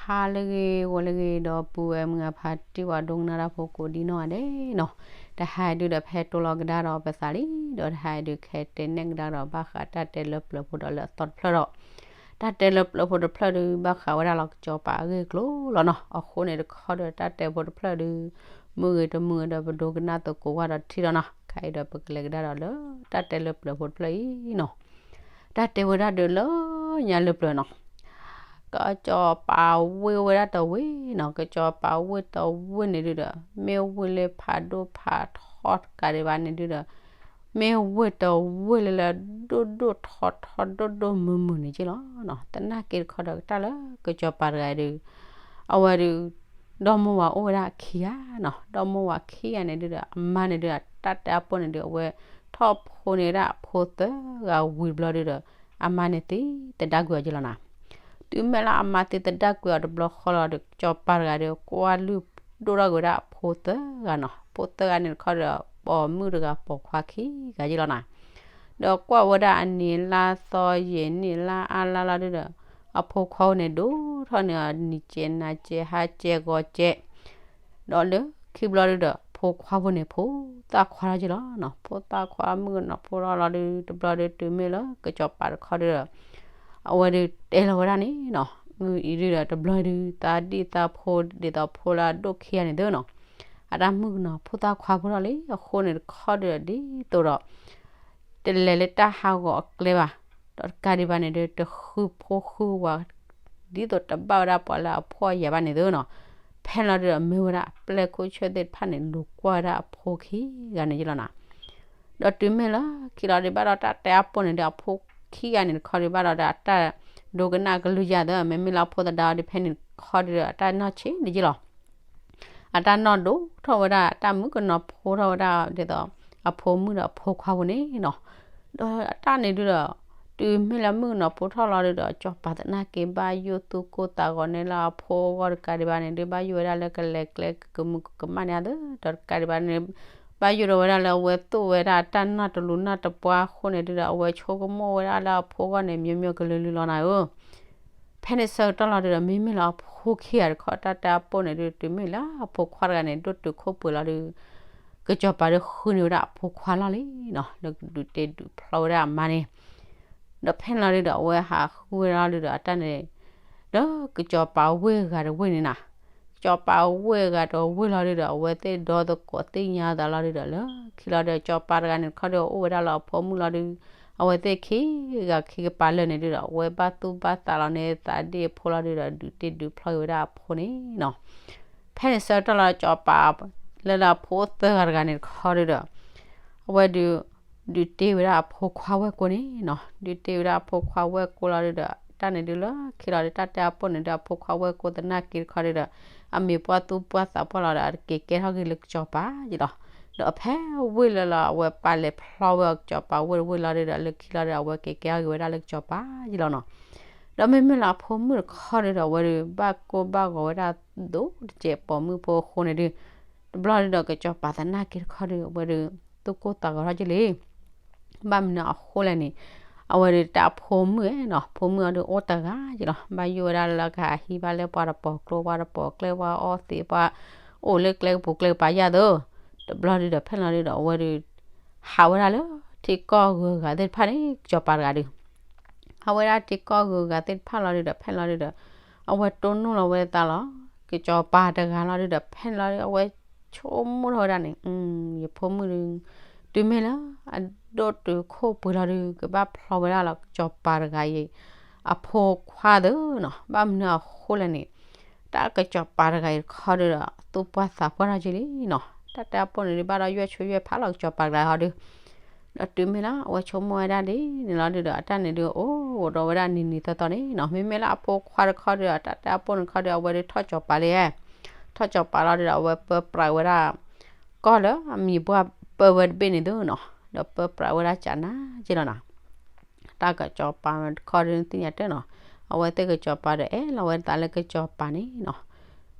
ဟါလၢအဂ့ၤ ဂီၤလၢအဂ့ၤ ဒီပုၢ်ဝဲၢ်မုၢ်အဖါတံၢ် ပှၤဒိကနၣ်တၢ်ဖိကိးဒံနီၢ်ဂၤဒဲးနီၤ, တဟါအံၤဒုဒီး ဖဲတိလီၤကဒါဒီးပသးလံ, ဒီးတဟါအံၤဒုခဲတဲနဲၣ်ကဒါဒီး ဘၣ်ဃးတၢ်တဲလၢပျၢၤဖိဒီးလၢအသီတဖျၢၣ်ဒီး တၢ်တဲလၢပျၢၤဖိတဖျၢၣ်ဒု ဘၣ်ဃးဝဲဒၣ်လီၤကစီၤပၤအဂ့ၢ်အကျိၤလီၤနီၤ. အဃိန့ၣ်တခီဒီး တၢ်တဲဖိတဖျၢၣ်ဒု မုၢ်ဂ့ၤတမုၢ်ဂ့ၤဒီး ပဒိကနၣ်သကိးဝဲဒီးထံၣ်ဒီးနီၤ. ခဲအံၤဒီး ပကလဲၤကဒါဒီးလၢ တၢ်တဲလၢပျၢၤဖိတဖျၢၣ်အံၤနီၤ. တၢ်တဲဝဲဒၣ်ဒုလၢညါလၢပျၢၤနီၤ, ကစီၤပၤဝ့ၢ်ဝဲဒၣ်တဝ့ၢ်နီၤ. ကစီၤပၤဝ့ၢ်တဝ့ၢ်န့ၣ်ဒုဒီး မ့ၢ်ဝ့ၢ်လၢဖးဒိၣ်ဖးထီတကးဒံးဘၣ်န့ၣ်ဒုဒီး မ့ၢ်ဝ့ၢ်တဝ့ၢ်လၢလၢဒိၣ်ဒိၣ်ထီထီဒိၣ်ဒိၣ်မုၢ်မုၢ်န့ၣ်က့လီၤနီၤ. သနာ်က့တခီဒီး တၢ်လၢကစီၤပၤတဂၤဒု အဝဲဒု ဒီမါဝၤအိၣ်ဝဲဒၣ်ခံဂၤနီၤ. ဒီမါဝၤခံဂၤန့ၣ်ဒုဒီး အမါန့ၣ်ဒုဒီး တၢ်တဲအပိၢ်န့ၣ်ဒု အဝဲထီၣ်ဖိန့ၢ်ဝဲဒၣ်အဖိသၢဂၤဝံၤတဘျီဒုဒီး အမါန့ၣ်သံသဒၣ်ကွံာ်အီၤက့လီၤနီၤ. တုၤမ့ၢ်လၢအမါသံသဒၣ်ကွံာ်အီၤတဘျီဃီလီၤဒီး ကစီၤပၤတဂၤဒီး ကွၢ်လုၢ်ဒိၣ်ထီၣ်ကွံာ်ဝဲဒၣ်အဖိသၢဂၤနီၤ. ဖိသၢဂၤန့ၣ်တခီဒီး ပိာ်မုၣ်တဂၤပိာ်ခွါခံဂၤက့လီၤနီၤ. ဒီးကွၢ်ဝဲဒၣ်အနံၤလါသီယဲၢ်နံၣ်လါအါလါလီၤဒုဒီး အဖိခွါန့ၣ်ဒိၣ်ထီၣ်န့ၢ်အီၤ နံၤကဲးနၤကဲးဟါကဲးဂီၤကဲး ဒီးလၢခံဘျီဒုဒီး ဖိခွါဖိန့ၣ် ဖိသၣ်ခွါထီၣ်က့လီၤနီၤ. ဖိသၣ်ခွါမုၣ်ကနီၤဖိထီၣ်လီၤဒု တဘျီဒုတုၤမ့ၢ်လၢကစီၤပၤတခီဒုဒီး အဝဲဒုတဲလီၤဝဲဒၣ်န့ၣ်နီၤ, မုၢ်အံၤဒုဒီးတဘျီဒု သးဒံၣ်သးဖိဒ်သိးဖိလၢအဒိၣ်ခံဂၤန့ၣ်သုနီၤ, အတၢ်မုၣ်ကနီၤဖိသၣ်ခွါဖိထီၣ်လံ အဃိန့ၣ်တခီဒုဒီး ဒ်သိးဒီး တလဲၤလၢတၢ်ဟးဂီၤအကျဲဘၣ်, ဒီးတကးဒံးဘၣ်န့ၣ်ဒု တဃုဖိဃုဝၤ ဒ်သိးတဘၣ်ဝဲဒၣ်ပှၤလၢအဖိအယာ်ဘၣ်န့ၣ်သုနီၤ, ဖဲလီၤဒုဒီးမ့ၢ်ဝဲဒၣ်အပျဲၢ်ခိၣ်ဆၢသ့ၣ်တဖၣ်န့ၣ် လူၤကွၢ်ဝဲဒၣ်အဖိခံဂၤန့ၣ်က့လီၤနီၤ. ဒီးတုၤမ့ၢ်လၢခံလီၤဒု ဘၣ်ဒီးတၢ်တဲအပိၢ်န့ၣ်ဒု အဖိခံဂၤန့ၣ်တခီဒု ဘၣ်ဒီးအတၢ်ဒိကနၣ်ကလုၢ်ယၤသၢ မ့မ့ၢ်လၢအဖိသဒါဒု ဖဲန့ၣ်တခီဒုဒီး အတၢ်နီၢ်ဆံးန့ၣ်က့လီၤ. အတၢ်နီၢ်ဒိၣ်ထီၣ်ဝဲဒၣ် အတၢ်မုၣ်ကနီၤဖိထီၣ်ဝဲဒၣ်ဒ်သိး အဖိမုၣ်ဒီးအဖိခွါဖိန့ၣ်နီၤ. ဒီးအတၢ်န့ၣ်ဒုဒီး တုၤမ့ၢ်လၢမုၣ်ကနီၤဖိထီၣ်လီၤဒုဒီး ကစီၤပၤသနာ်က့ဘၣ်ယိၣ်သူၣ်ကိၢ်သးဂီၤန့ၣ်လၢအဖိအဂီၢ်တကးဒံးဘၣ်န့ၣ်ဒု ဘၣ်ယိၣ်ဝဲဒၣ်လၢကလဲၤကျဲကမုာ်ကမၣ်န့ၣ်သၢ ဒီးတကးဒံးဘၣ်န့ၣ် ဘၣ်ယိၣ်ဒီးဝဲဒၣ်လၢအဝဲသိၣ်ဝဲဒၣ်အတၢ်နၢ်တလူၤနၢ်တပှၢ်အဃိန့ၣ်ဒုဒီး အဝဲဆိကမိၣ်ဝဲဒၣ်လၢအဖိအဂီၢ်န့ၣ် မျိုးမျိုးကလုာ်လုာ်လီၤနၤဧၢ ဖဲန့ၣ်ဆၢကတီၢ်လီၤဒုဒီး မ့မ့ၢ်လၢအဖိခံဂၤတခီ တၢ်တဲအပိၢ်န့ၣ်ဒု တုၤမ့ၢ်လၢအဖိခွါတဂၤန့ၣ် ဒိၣ်တုာ်ခိၣ်ပှဲၤလီၤဒု ကစီၤပၤဒုဃုန့ၢ်ဝဲဒၣ်အဖိခွါလီၤလံနီၤ, လၢဒုးတဲဒုးဖျီဝဲဒၣ်အမါန့ၣ်, ဒီးဖဲန့ၣ်လီၤဒုဒီး အဝဲဟးဃုဝဲလီၤဒုဒီး အတၢ်န့ၣ် လၢကစီၤပၤဝ့ၢ်ဂၤတဝ့ၢ်န့ၣ်နီၤ, ကစီၤပၤဝ့ၢ်ဂၤတဝ့ၢ်လီၤဒုဒီး အဝဲသ့ၣ်ဒီသကိးသ့ၣ်ညါသးလီၤဒုဒီး လၢခံလီၤဒု ကစီၤပၤတဂၤန့ၣ်တခီဒု အိၣ်ဝဲဒၣ်လၢအဖိမုၣ်လီၤဒု အဝဲသ့ၣ်ခံဂၤခံကပၤလၢာ်န့ၣ်ဒုဒီး အဝဲဘၣ်သူၣ်ဘၣ်သးလီၤန့ၢ်သးဒ့ၣ်အဖိလီၤဒုဒီး ဒုးတ့ဒုးဖျီက့ၤဝဲဒၣ်အဖိန့ၣ်နီၤ. ဖဲန့ၣ်ဆၢကတီၢ်လီၤ ကစီၤပၤလၢလၢအဖိသၢဂၤတဂၤန့ၣ်တခီဒုဒီး အဝဲဒုး ဒုးတ့ဝဲဒၣ်အဖိခွါဝဲၢ်ကိန့ၣ်နီၤ, ဒုးတ့ဝဲဒၣ်အဖိခွါဝဲၢ်ကိလီၤဒုဒီး တၢ်န့ၣ်ဒုလၢခံလီၤဒု တၢ်တဲအပိၢ်န့ၣ်ဒု အဖိခွါဝဲၢ်ကိသနာ်က့တခီဒုဒီး အမ့ၢ်ပှၢ်သူၣ်ပှၢ်သးပှၢ်လီၤဒီး အတက့ၤကဲထီၣ်က့ၤလၢကစီၤပၤယ့လီၤ. ဒီးဖဲဝ့ၢ်လၢလီၤ အဝဲပာ်လဲၤဖျီဝဲအီၤကစီၤပၤဝ့ၢ်တဝ့ၢ်လီၤဒုဒီး လၢခံလီၤဒု အဝဲက့ၤကဲထီၣ်က့ၤဝဲဒၣ်လၢကစီၤပၤယ့လီၤနီၤ. ဒီးမ့မ့ၢ်လၢအဖိမုၣ်တခီဒုဒီး အဝဲဒုးဘၣ်ကိၢ်ဘၣ်ဂီၤဝဲဒၣ်ဒိၣ်တစဲးပိာ်မုၣ်ဖိအဃိန့ၣ်ဒု တဘျီဒုဒီးကစီၤပၤသနာ်က့တခီဒု အဝဲဒုး သူၣ်ကိၢ်သးဂီၤထီၣ်က့ၤလံ ဘၣ်မနုၤအဃိလဲၣ်န့ၣ် အဝဲဒုးတၢ်ဖိမုၣ်နီၤ, ဖိမုၣ်အီၤဒုးအိၣ်တဂၤယ့လီၤ, ဘၣ်ယိၣ်ဝဲဒၣ်လၢကဟးဟံးဘၣ်လၢပှၤတပိာ်ကျိ ပှၤတပိာ်ကျဲ ပှၤအီသံး ပှၤအိၣ်လၢကျဲကပူၤကျဲကပၤယါသၢ တဘျီဒုဒီး ဖဲလီၤဒုဒီး အဝဲဒုး ဟးဝဲဒၣ်လၢထံကီၢ်ဂုၤဂၤသ့ၣ်တဖၣ်န့ၣ် ကစီၤပၤတဂၤဒုး ဟးဝဲဒၣ်ထံကီၢ်ဂုၤဂၤသ့ၣ်တဖၣ်လီၤဒုဒီး ဖဲလီၤဒုဒီး အဝဲတိၢ်နီၣ်လီၤဝဲသးလီၤ ကစီၤပၤတဂၤလီၤဒုဒီး ဖဲလီၤဒု အဝဲဆိကမိၣ်ထီၣ်ဝဲဒၣ်န့ၣ် ယဖိမုၣ်ဒု တုၤမ့ၢ်လၢ အဒိၣ်တုာ်ခိၣ်ပှဲၤလီၤဒု ကဘၣ်ဖျီဝဲဒၣ်လီၤ ကစီၤပၤတဂၤအံၤ အဖိခွါသၢနီၤ, ဘၣ်မနုၤအဃိလဲၣ်န့ၣ် တၢ်ကစီၤပၤတဂၤအံၤတခီဒုဒီး သူၣ်ပှၢ်သးပှၢ်ထီၣ်က့ၤလံနီၤ, တၢ်တဲအပိၢ်န့ၣ်ဒု ဘၣ်ဒီးယွဲၢ်ဆိယွဲၢ်ဖးလီၤကစီၤပၤတဂၤဟီဒု ဒီးတုၤမ့ၢ်လၢအဝဲဆိကမိၣ်ဝဲဒၣ်ဒ်န့ၣ်လီၤဒုဒီး အတၢ်န့ၣ်ဒု အိၣ်ဒီးဝဲဒၣ်နံၤနံၤသီသီန့ၣ်နီၤ, မ့မ့ၢ်လၢအဖိခွါတခီဒုဒီး တၢ်တဲအပိၢ်န့ၣ်တခီဒု အဝဲဒုးထီၣ်ကစီၤပၤလံ, ထီၣ်ကစီၤပၤလီၤဒုဒီး အဝဲပၢပြးဝဲဒၣ် ကီၢ်လၢအမံၤပှၢ်ပၢဝဲတဘ့ၣ်န့ၣ်သုနီၤ, ဒီးပၢပြးဝဲဒၣ်ကနၤက့လီၤနီၤ. တၢ်ကစီၤပၤတခီဒုသ့ၣ်ညါတၢ်နီၤ, အဝဲသ့ၣ်ကစီၤပၤဒီးအဲၣ်လီၤဝဲသးလၢကစီၤပၤန့ၣ်နီၤ,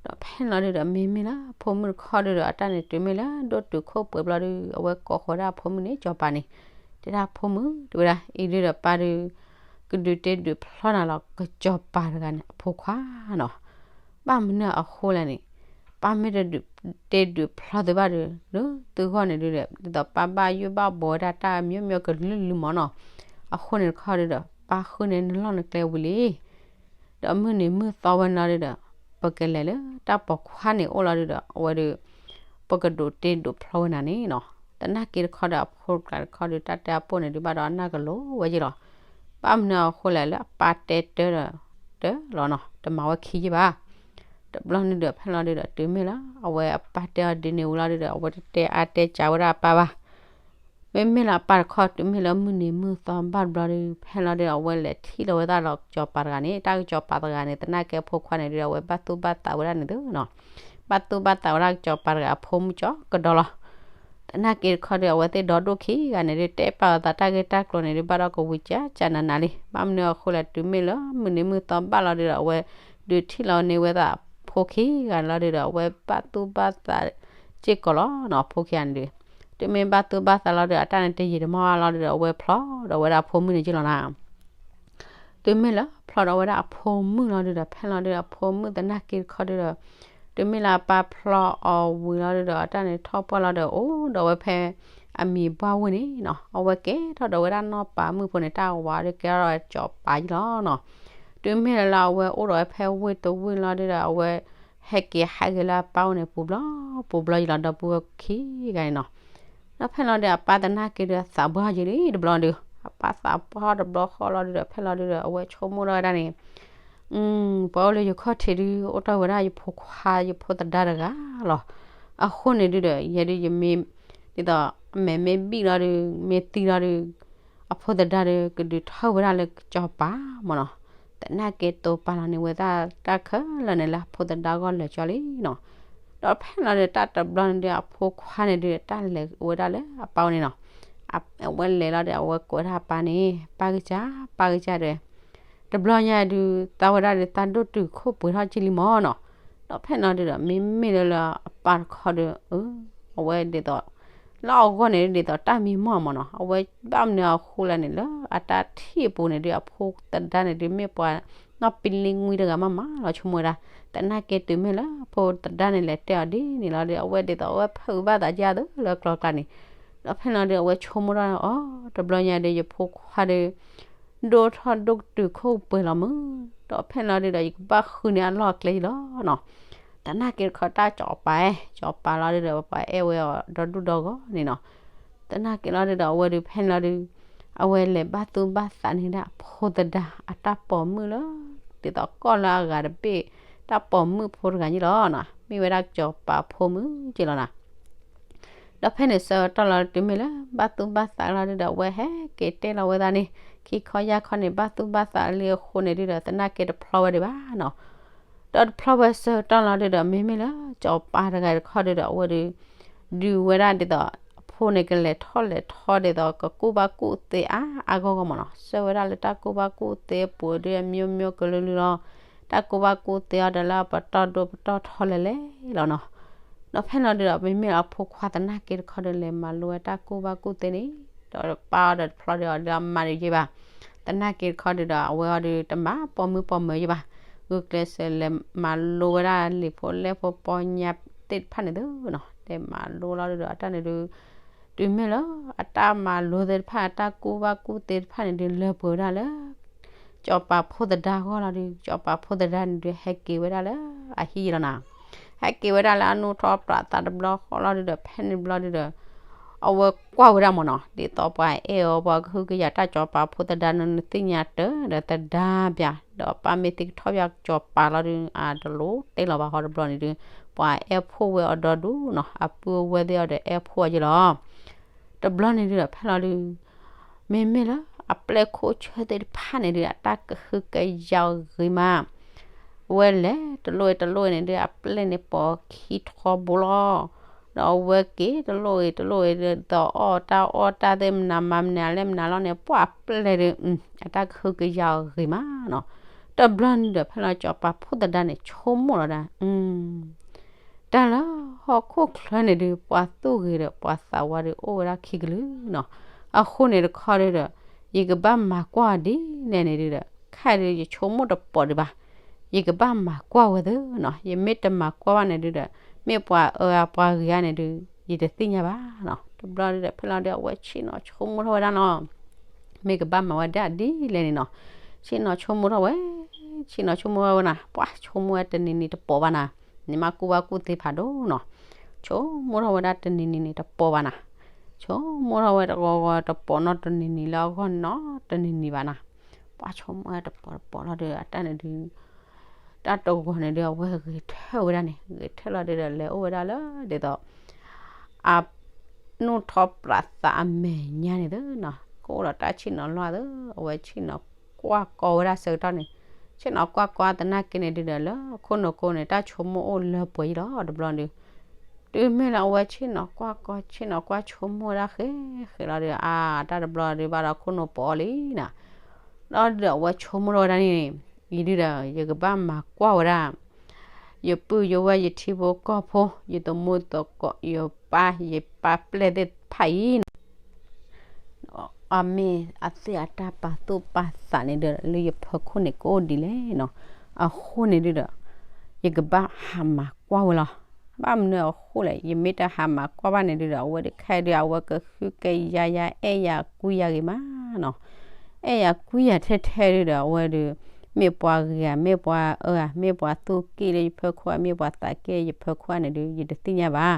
ဒီးဖဲလီၤဒုဒီး မ့မ့ၢ်လၢဖိမုၣ်တခီဒုဒီး အတၢ်န့ၣ်တုၤမ့ၢ်လၢ ဒိၣ်တုာ်ခိၣ်ပှဲၤဘျီဒု အဝဲကိးဃီၤဒၣ်အဖိမုၣ်န့ၣ် ကစီၤပၤန့ၣ်, တဲဒၣ်ဖိမုၣ် တဲဝဲဒၣ် အံၤဒုဒီးပၢ်ဒု ကဒုးတ့ဒုးဖျီနၤလီၤ ကစီၤပၤတဂၤန့ၣ် အဖိခွါနီၤ. ဘၣ်မနုၤအဃိလဲၣ်န့ၣ်, ပၢ်မ့ၢ်တဒုးတ့ဒုးဖျီသုဘၣ်ဒီး လၢသုဂီၢ်န့ၣ်ဒုးဒီး ဒ်သိးပၢ်ဘၣ်ယိၣ်ဘၣ်ဘှီဝဲဒၣ်တၢ်မျိုးမျိုးကလုာ်လုာ်မၢ်နီၤ. အဃိန့ၣ်တခီဒုးဒီး ပၢ်ဃုန့ၢ်နလီၢ်နကျဲဝံၤလံ ဒီးမုၢ်နံၤမုၢ်သီဝဲန့ၣ်လီၤဒုးဒီး ပကလဲၤလၢတၢ်ပိာ်ခွါန့ၣ်အိၣ်လီၤဒုးဒီး အဝဲဒီး ပကဒိးတ့ဒိးဖျီဝဲနၤန့ၣ်နီၤ. သနာ်က့တခီဒီး အဖိတကျါတခီဒီး တၢ်တဲအပိၢ်န့ၣ်ဒုး ဘၣ်ဒီးအနၢ်ကလိၤဝဲယ့ၢ်လီၤ. ဘၣ်မနုၤအဃိလဲၣ် လၢအပၢ်တဲတၢ်ဒီး တၢ်လီၤနီၤ တမၤဝဲခံယ့ၢ်ဘၣ်. တဘျီန့ၣ်ဒီး ဖဲလီၤဒုးဒီး တုၤမ့ၢ်လၢအဝဲအပၢ်တဲအီၤဒ်န့ၣ်ဝံၤလီၤဒုးဒီး အဝဲတတဲအါတဲကၢဝဲဒၣ်အပၢ်ဘၣ်. မ့မ့ၢ်လၢအပၢ်တခီ တုၤမ့ၢ်လၢမုၢ်နံၤမုၢ်သီဘၣ်တဘျီဒီး ဖဲလီၤဒုးဒီး အဝဲလဲၤထံၣ်လီၤဝဲဒၣ်လီၤကစီၤပၤတဂၤန့ၣ် တၢ်ကစီၤပၤတဂၤန့ၣ် သနာ်က့အဖိခွါန့ၣ်ဒုးဒီး အဝဲဘၣ်သူၣ်ဘၣ်သးဝဲဒၣ်န့ၣ်သုနီၤ. ဘၣ်သူၣ်ဘၣ်သးဝဲဒၣ်ကစီၤပၤတဂၤအဖိမုၣ်ကၠီကဒီးလီၤ. သနာ်က့တခီဒီး အဝဲသ့ၣ်ဒီဒိၣ်ခံဂၤန့ၣ်ဒုး တဲပာ်အသးတၢ်ဂ့ၢ်တၢ်ကျိၤန့ၣ်ဒုး ဘၣ်ဒီးကဝံၤကၠၢကၠၢနးနးလံ. ဘၣ်မနုၤအဃိလဲၣ် တုၤမ့ၢ်လၢမုၢ်နံၤမုၢ်သီဘၣ်လီၤဒုးဒီး အဝဲဒုးထံၣ်လီၤန့ၢ်ဝဲဒၣ်ဖိခံဂၤန့ၣ်လီၤဒုးဒီး အဝဲဘၣ်သူၣ်ဘၣ်သးစ့ၢ်ကီးလီၤနီၤ ဖိခံဂၤန့ၣ်ဒုး. တုၤမ့ၢ်ဘၣ်သူၣ်ဘၣ်သးလီၤဒုး အတၢ်န့ၣ်တယံာ်တမီၢ်လီၤဒုးဒီး အဝဲဖျီဒီးဝဲဒၣ်အဖိမုၣ်န့ၣ်က့လီၤနီၤ. တုၤမ့ၢ်လၢဖျီဒီးဝဲဒၣ်အဖိမုၣ်လီၤဒုးဒီး ဖဲလီၤဒုးဒီးအဖိမုၣ်သနာ်က့တခီဒုးဒီး တုၤမ့ၢ်လၢအပၢ်ဖျီအီၤဝံၤလီၤဒုးဒီး အတၢ်န့ၣ်ထီၣ်ပှၢ်လီၤဒီး အိၣ်ဒီးဝဲဖဲအမံၤဘှၣ်ဝ့ၢ်န့ၣ်နီၤ. အဝဲကဲထီၣ်ဒီးဝဲဒၣ်နီၢ်ပၤမုၣ်ဖိန့ၣ် တၢ်ဝၤဒီးကဲထီၣ်ဒီးကစီၤပၤယ့ၢ်လီၤနီၤ. တုၤမ့ၢ်လၢအဝဲအိၣ်ဒီးဝဲဖဲဝ့ၢ်တဝ့ၢ်လီၤဒုးဒီး အဝဲဟဲက့ၤဟးဂ့ၤလၢအပၢ်အိၣ်န့ၣ် ပူၤဘျီပူၤဘျီယ့ၢ်လီၤ ဒီပုၢ်ဝဲၢ်ခံဂၤန့ၣ်နီၤ. ဒီးဖဲလီၤဒုး အပၢ်သနာ်က့ဒုးသးပှၢ်ယ့ၢ်လံတဘျီဒုး အပၢ်သးပှၢ်တဘျီဃီလီၤဒုးဒီး ဖဲလီၤဒုးဒီး အဝဲဆိကမိၣ်ထီၣ်ဝဲဒၣ်န့ၣ် ပှၤအိၣ်လၢယခီၣ်ထံးဒုး အိၣ်တ့ၢ်ဝဲဒၣ်ယဖိခွါယဖိသဒါတဂၤလီၤ. အဃိန့ၣ်ဒုးဒီး ယဲဒုးယမ့ၢ် ဒ်သိးအမဲာ်မ့ၢ်ဘံၣ်လီၤဒုး မ့ၢ်သံလီၤဒုး အဖိသဒါဒုး ကဒုးထီၣ်ဝဲဒၣ်လၢကစီၤပၤမၢ်နီၤ. သနာ်က့တိာ်ပာ်လီၤန့ၢ်ဝဲဒၣ်တၢ်ခဲလၢာ်န့ၣ်လၢအဖိသဒါဂီၢ်လၢာ်ကၠီလံနီၤ. ဒီးဖဲလီၤဒုး တၢ်တဘျီန့ၣ်ဒုး အဖိခွါန့ၣ်ဒုး တၢ်လဲၤဝဲဒၣ်လၢအပၢ်အိၣ်န့ၣ်နီၤ. အဝဲလဲၤလီၤဒီး အဝဲကိးဝဲဒၣ်အပၢ်န့ၣ် ပၢ်ကစၢ် ပၢ်ကစၢ်ဒီး တဘျီညါဒုး သးဝဲဒၣ်ဒုး သးဒိၣ်တုာ်ခိၣ်ပှဲၤထီၣ်က့ၤလံမၢ်နီၤ. ဒီးဖဲလီၤဒုးဒီး မ့မ့ၢ်လၢလၢအပၢ်တခီဒီး အဝဲဒ်သိး လၢအဂီၢ်န့ၣ်ဒ်သိးတၢ်မံမီၢ်မၢ်နီၤ. အဝဲဘၣ်မနုၤအဃိလဲၣ်န့ၣ် လၢအတၢ်ထံၣ်အပူၤန့ၣ်ဒုး အဖိသဒါန့ၣ်ဒုး မ့ၢ်ပှၤနီၢ်ပံလံငွံတဂၤမးမးလီၤ ဆိကမိၣ်ဝဲဒၣ်. သနာ်က့တုၤမ့ၢ်လၢအဖိသဒါန့ၣ် လဲၤတဲအီၤဒ်န့ၣ်လီၤဒီး အဝဲဒ်သိးအဝဲဖုးဘၣ်သးဒ်သိးလၢကျီကျါန့ၣ်. ဒီးဖဲလီၤဒုး အဝဲဆိကမိၣ်ထီၣ်အီၤ တဘျီညါဒုး ယဖိခွါဒုး ဒိၣ်ထီၣ်ဒိၣ်တုာ်ခိၣ်ပှဲၤလီၤမုၢ်, ဒီးဖဲလီၤဒုးဒီး ယကဘၣ်ဃုန့ၢ်အလီၢ်အကျဲလီၤနီၤ. သနာ်က့တခီ တၢ်ကစီၤပၤ, ကစီၤပၤလီၤဒုးဒီး ပှၤအဲၣ်ဝဲအီၤဒီဒူၣ်ဒီဂီၢ်န့ၣ်နီၤ. သနာ်က့လီၤဒုးဒီး အဝဲဒုးဖဲန့ၣ်လီၤဒုး အဝဲလဲၤဘၣ်သူၣ်ဘၣ်သးန့ၢ်ဒၣ်အဖိသဒါအတၢ်ပိာ်မုၣ်လၢ ဒ်သိးကီၢ်လၢအဂၤတဘ့ၣ် တၢ်ပိာ်မုၣ်ဖိတဂၤန့ၣ်လီၤနီၤ. မ့ၢ်ဝဲဒၣ်ကစီၤပၤဖိမုၣ်က့လီၤနီၤ. ဒီးဖဲန့ၣ်ဆၢကတီၢ်လီၤ တုၤမ့ၢ်လၢဘၣ်သူၣ်ဘၣ်သးလီၤဒုးဒီး အဝဲဟဲက့ၤတဲလီၤဝဲသးန့ၣ် ခံခီယၢ်ခီန့ၣ် ဘၣ်သူၣ်ဘၣ်သးလံအဃိန့ၣ်ဒုးဒီး သနာ်က့တဖျီဝဲဒံးဘၣ်နီၤ. ဒီးတဖျီဝဲဆၢကတီၢ်လီၤဒုးဒီး မ့မ့ၢ်လၢကစီၤပၤတဂၤတခီဒုးဒီး အဝဲဒုး ဒုးဝဲဒၣ်ဒ်သိး အဖိန့ၣ်ကလဲၤထီၣ်လဲၤထီဒ်သိး ကကူၣ်ဘၣ်ကူၣ်သ့အါအါဂီၢ်ဂီၢ်မၢ်နီၤ. ဆှၢဝဲဒၣ်လၢတၢ်ကူၣ်ဘၣ်ကူၣ်သ့အပူၤဒုး မျိုးမျိုးကလုာ်လုာ်လီၤ. တၢ်ကူၣ်ဘၣ်ကူၣ်သ့အီၤဒီးလၢအပတီၢ်ဒိပတီၢ်ထီလဲၤလဲၤလီၤနီၤ. ဒီးဖဲလီၤဒုးဒီး မ့မ့ၢ်အဖိခွါသနာ်က့တခီဒုး လဲၤမၤလိဝဲတၢ်ကူၣ်ဘၣ်ကူၣ်သ့န့ၣ် ဒီးပၢ်အီၤဒီးတဖျီဒုးအီၤဒီးအမၤတယံာ်ဘၣ်. သနာ်က့တခီဒုးဒီး အဝဲအီၤဒုးတမၤပိာ်မုၣ်ပိာ်မၢၤယံာ်ဘၣ်. ဂုာ်ကျဲးစၢးလဲၤမၤလိဝဲဒၣ်လံာ်ဖိလဲၢ်ဖိပီညါသ့ၣ်တဖၣ်န့ၣ်သုနီၤ. လဲၤမၤလိလီၤဒုးဒီး အတၢ်န့ၣ်ဒုး တုၤမ့ၢ်လၢအတၢ်မၤလိသ့ၣ်တဖၣ် အတၢ်ကူၣ်ဘၣ်ကူၣ်သ့တဖၣ်န့ၣ်ဒုး လၢပှဲၤဝဲဒၣ်လၢ ကစီၤပၤဖိသဒါအဂီၢ်လီၤဒုး ကစီၤပၤဖိသဒါန့ၣ်ဒုး ဟဲက့ၤဝဲဒၣ်လၢအဟံၣ်လီၤနီၤ. ဟဲက့ၤဝဲဒၣ်လၢအနီၢ်ထီၣ်ပှၢ်သးတဘျီဃီလီၤဒုးဒီး ဖဲန့ၣ်ဘျီဒုးဒီး အဝဲကွၢ်ဝဲဒၣ်မၢ်နီၤ ဒ်သိးပှၤအဲၣ်အီၤ ပှၤကဟုကယာ်တၢ် ကစီၤပၤဖိသဒါန့ၣ် နသ့ၣ်ညါတၢ်ဒီးသဒါပၠး ဒီးပၢ်မ့ၢ်သံကထီၣ်ပၠးကစီၤပၤလီၤဒုး အတလိၣ်တဲလီၤဘၣ်ဃီတဘျီန့ၣ်ဒုး ပှၤအဲၣ်ဖှိၣ်ဝဲအီၤဒီဒူၣ်နီၤ အပုၢ်အဝဲၢ်သ့ၣ်အီၤဒီးအဲၣ်ဖှိၣ်အီၤယ့ၢ်လီၤ. တဘျီန့ၣ်ဒုးဒီး ဖဲလီၤဒုး မ့မ့ၢ်လၢအပျဲၢ်ခိၣ်ဆၢသ့ၣ်တဖၣ်န့ၣ်ဒုး အတၢ်ကဟုကယာ်အီၤဂ့ၤမး ဝဲလဲၤတလိၣ်အံၤတလိၣ်အံၤန့ၣ်ဒုး အပျဲၢ်န့ၣ်ပိာ်ခံထီဘိလီၤ. ဒီးအဝဲက့ၤတလိၣ်အံၤတလိၣ်အံၤဒီး အီၣ်တၢ်အီၣ်တၢ်သ့ၣ်မနုၤမၤမနုၤအလဲၣ်မနုၤလီၤန့ၣ် ပှၤအပျဲၢ်ဒုး အတၢ်ကဟုကယာ်အီၤဂ့ၤမးနီၤ. တဘျီန့ၣ်ဒီး ဖဲလီၤကစီၤပၤဖိသဒါန့ၣ် ဆိကမိၣ်လီၤဒၣ် တၢ်လၢဟီၣ်ခိၣ်ချၢန့ၣ်ဒုး ပှၤသူၣ်ဂ့ၤဒီးပှၤသးဝါဒုး အိၣ်ဝဲဒၣ်ခံကလုာ်နီၤ. အဃိန့ၣ်တခီဒုးဒီး ယကဘၣ်မၤကွၢ်ဒ်လဲၣ်န့ၣ်ဒုးဒီး ခဲအံၤဒုးယဆိကမိၣ်တပိာ်ဒံးဘၣ်. ယကဘၣ်မၤကွၢ်ဝဲသ့နီၤ, ယမ့ၢ်တမၤကွၢ်ဘၣ်န့ၣ်ဒုဒီး မ့ၢ်ပှၤအၢအပှၤဂ့ၤဧါန့ၣ်ဒု ယတသ့ၣ်ညါဘၣ်နီၤ. တဘျီဒုဒီး ဖဲလီၤဒု အဝဲဆ့ၣ်နီၤဆိကမိၣ်ထီၣ်ဝဲဒၣ်နီၤ, မ့ၢ်ကဘၣ်မၤဝဲဒၣ်ဒ်လဲၣ်န့ၣ်နီၤ. ဆ့ၣ်နီၤဆိကမိၣ်ထီၣ်ဝဲ, ဆ့ၣ်နီၤဆိကမိၣ်ထီၣ်ဝဲနၤ, ပှၤဆိကမိၣ်ဝဲတနံၤနံၤတပိာ်ဘၣ်နၤ, နမ့ၢ်ကူၣ်ဘၣ်ကူၣ်သ့ဖးဒိၣ်နီၤ. ဆိကမိၣ်ထီၣ်ဝဲဒၣ်တနံၤနံၤန့ၣ်တပိာ်ဘၣ်နၤ, ဆိကမိၣ်ထီၣ်ဝဲတဂီၤဂီၤတပိာ်နီတနံၤနံၤလၢအဂီၢ်နီတနံၤနံၤဘၣ်နၤ. ပှၤဆိကမိၣ်ဝဲတပိာ်တပိာ်လီၤဒု အတၢ်န့ၣ်ဒု တၢ်တဂီၤန့ၣ်ဒု အဝဲဂဲၤထၢၣ်ဝဲဒၣ်န့ၣ်, ဂဲၤထၢၣ်လီၤဒုဒီး လဲၤအိၣ်ဝဲဒၣ်လၢဒ်သိး အ နီၢ်ထီၣ်ပြးသးအမဲာ်ညါန့ၣ်သ့နီၤ, ကအိၣ်ဒီးတၢ်ဆ့ၣ်နီၤလီၤသ့, အဝဲဆ့ၣ်နီၤကွၢ်ကီဝဲဒၣ်ဆၢကတီၢ်န့ၣ်, ဆ့ၣ်နီၤကွၢ်ကီသနာ်က့န့ၣ်ဒုဒီး လၢခိၣ်နူာ်ကိန့ၣ် တၢ်ဆိကမိၣ်အိၣ်လၢပှဲၤအံၤလီၤ. တဘျီဒု တုၤမ့ၢ်လၢအဝဲဆ့ၣ်နီၤကွၢ်ကီ ဆ့ၣ်နီၤကွၢ်ဆိကမိၣ်ဝဲဒၣ်ဃဲဃဲလီၤဒု အါ တၢ်တဘျီဒုဘၣ်ဒီးခိၣ်နူာ်ပိာ်အီၤလံနၤ. လီၤဒုဒီးအဝဲဆိကမိၣ်ထီၣ်ဝဲဒၣ်န့ၣ်, အံၤဒုဒီး ယကဘၣ်မၤကွၢ်ဝဲဒၣ် ယပုၢ်ယဝဲၢ် ယထံဖိကီၢ်ဖိ ယသမူသကိး ယပၢ် ယပၢ်ပျဲၢ်သ့ၣ်တဖၣ်အံၤနီၤ, အမ့ၢ်အသ့ၣ်အတၢ်ပာ်သူၣ်ပာ်သးန့ၣ်ဒုဒီး လၢယဖီခိၣ်န့ၣ်ကအိၣ်ဒ်လဲၣ်နီၤ. အဃိန့ၣ်ဒုဒီး ယကဘၣ်ဟးမၤကွၢ်ဝဲလီၤ. ဘၣ်မနုၤအဃိလဲၣ်, ယမ့ၢ်တဟးမၤကွၢ်ဘၣ်န့ၣ်ဒုဒီး အဝဲဒုးခဲဒုး အဝဲကဟုကယာ်ယၤ အဲၣ်ယၤကွံယၤဂ့ၤမးနီၤ. အဲၣ်ယၤကွံယၤထဲထဲဒုဒီး အဝဲဒုး မ့ၢ်ပှၤဂ့ၤဧါ မ့ၢ်ပှၤအၢဧါ မ့ၢ်ပှၤသူၣ်က့ၣ်လၢယဖီခိၣ်ဧါ မ့ၢ်ပှၤသးက့ၣ်လၢယဖီခိၣ်ဧါန့ၣ်ဒု ယတသ့ၣ်ညါဘၣ်.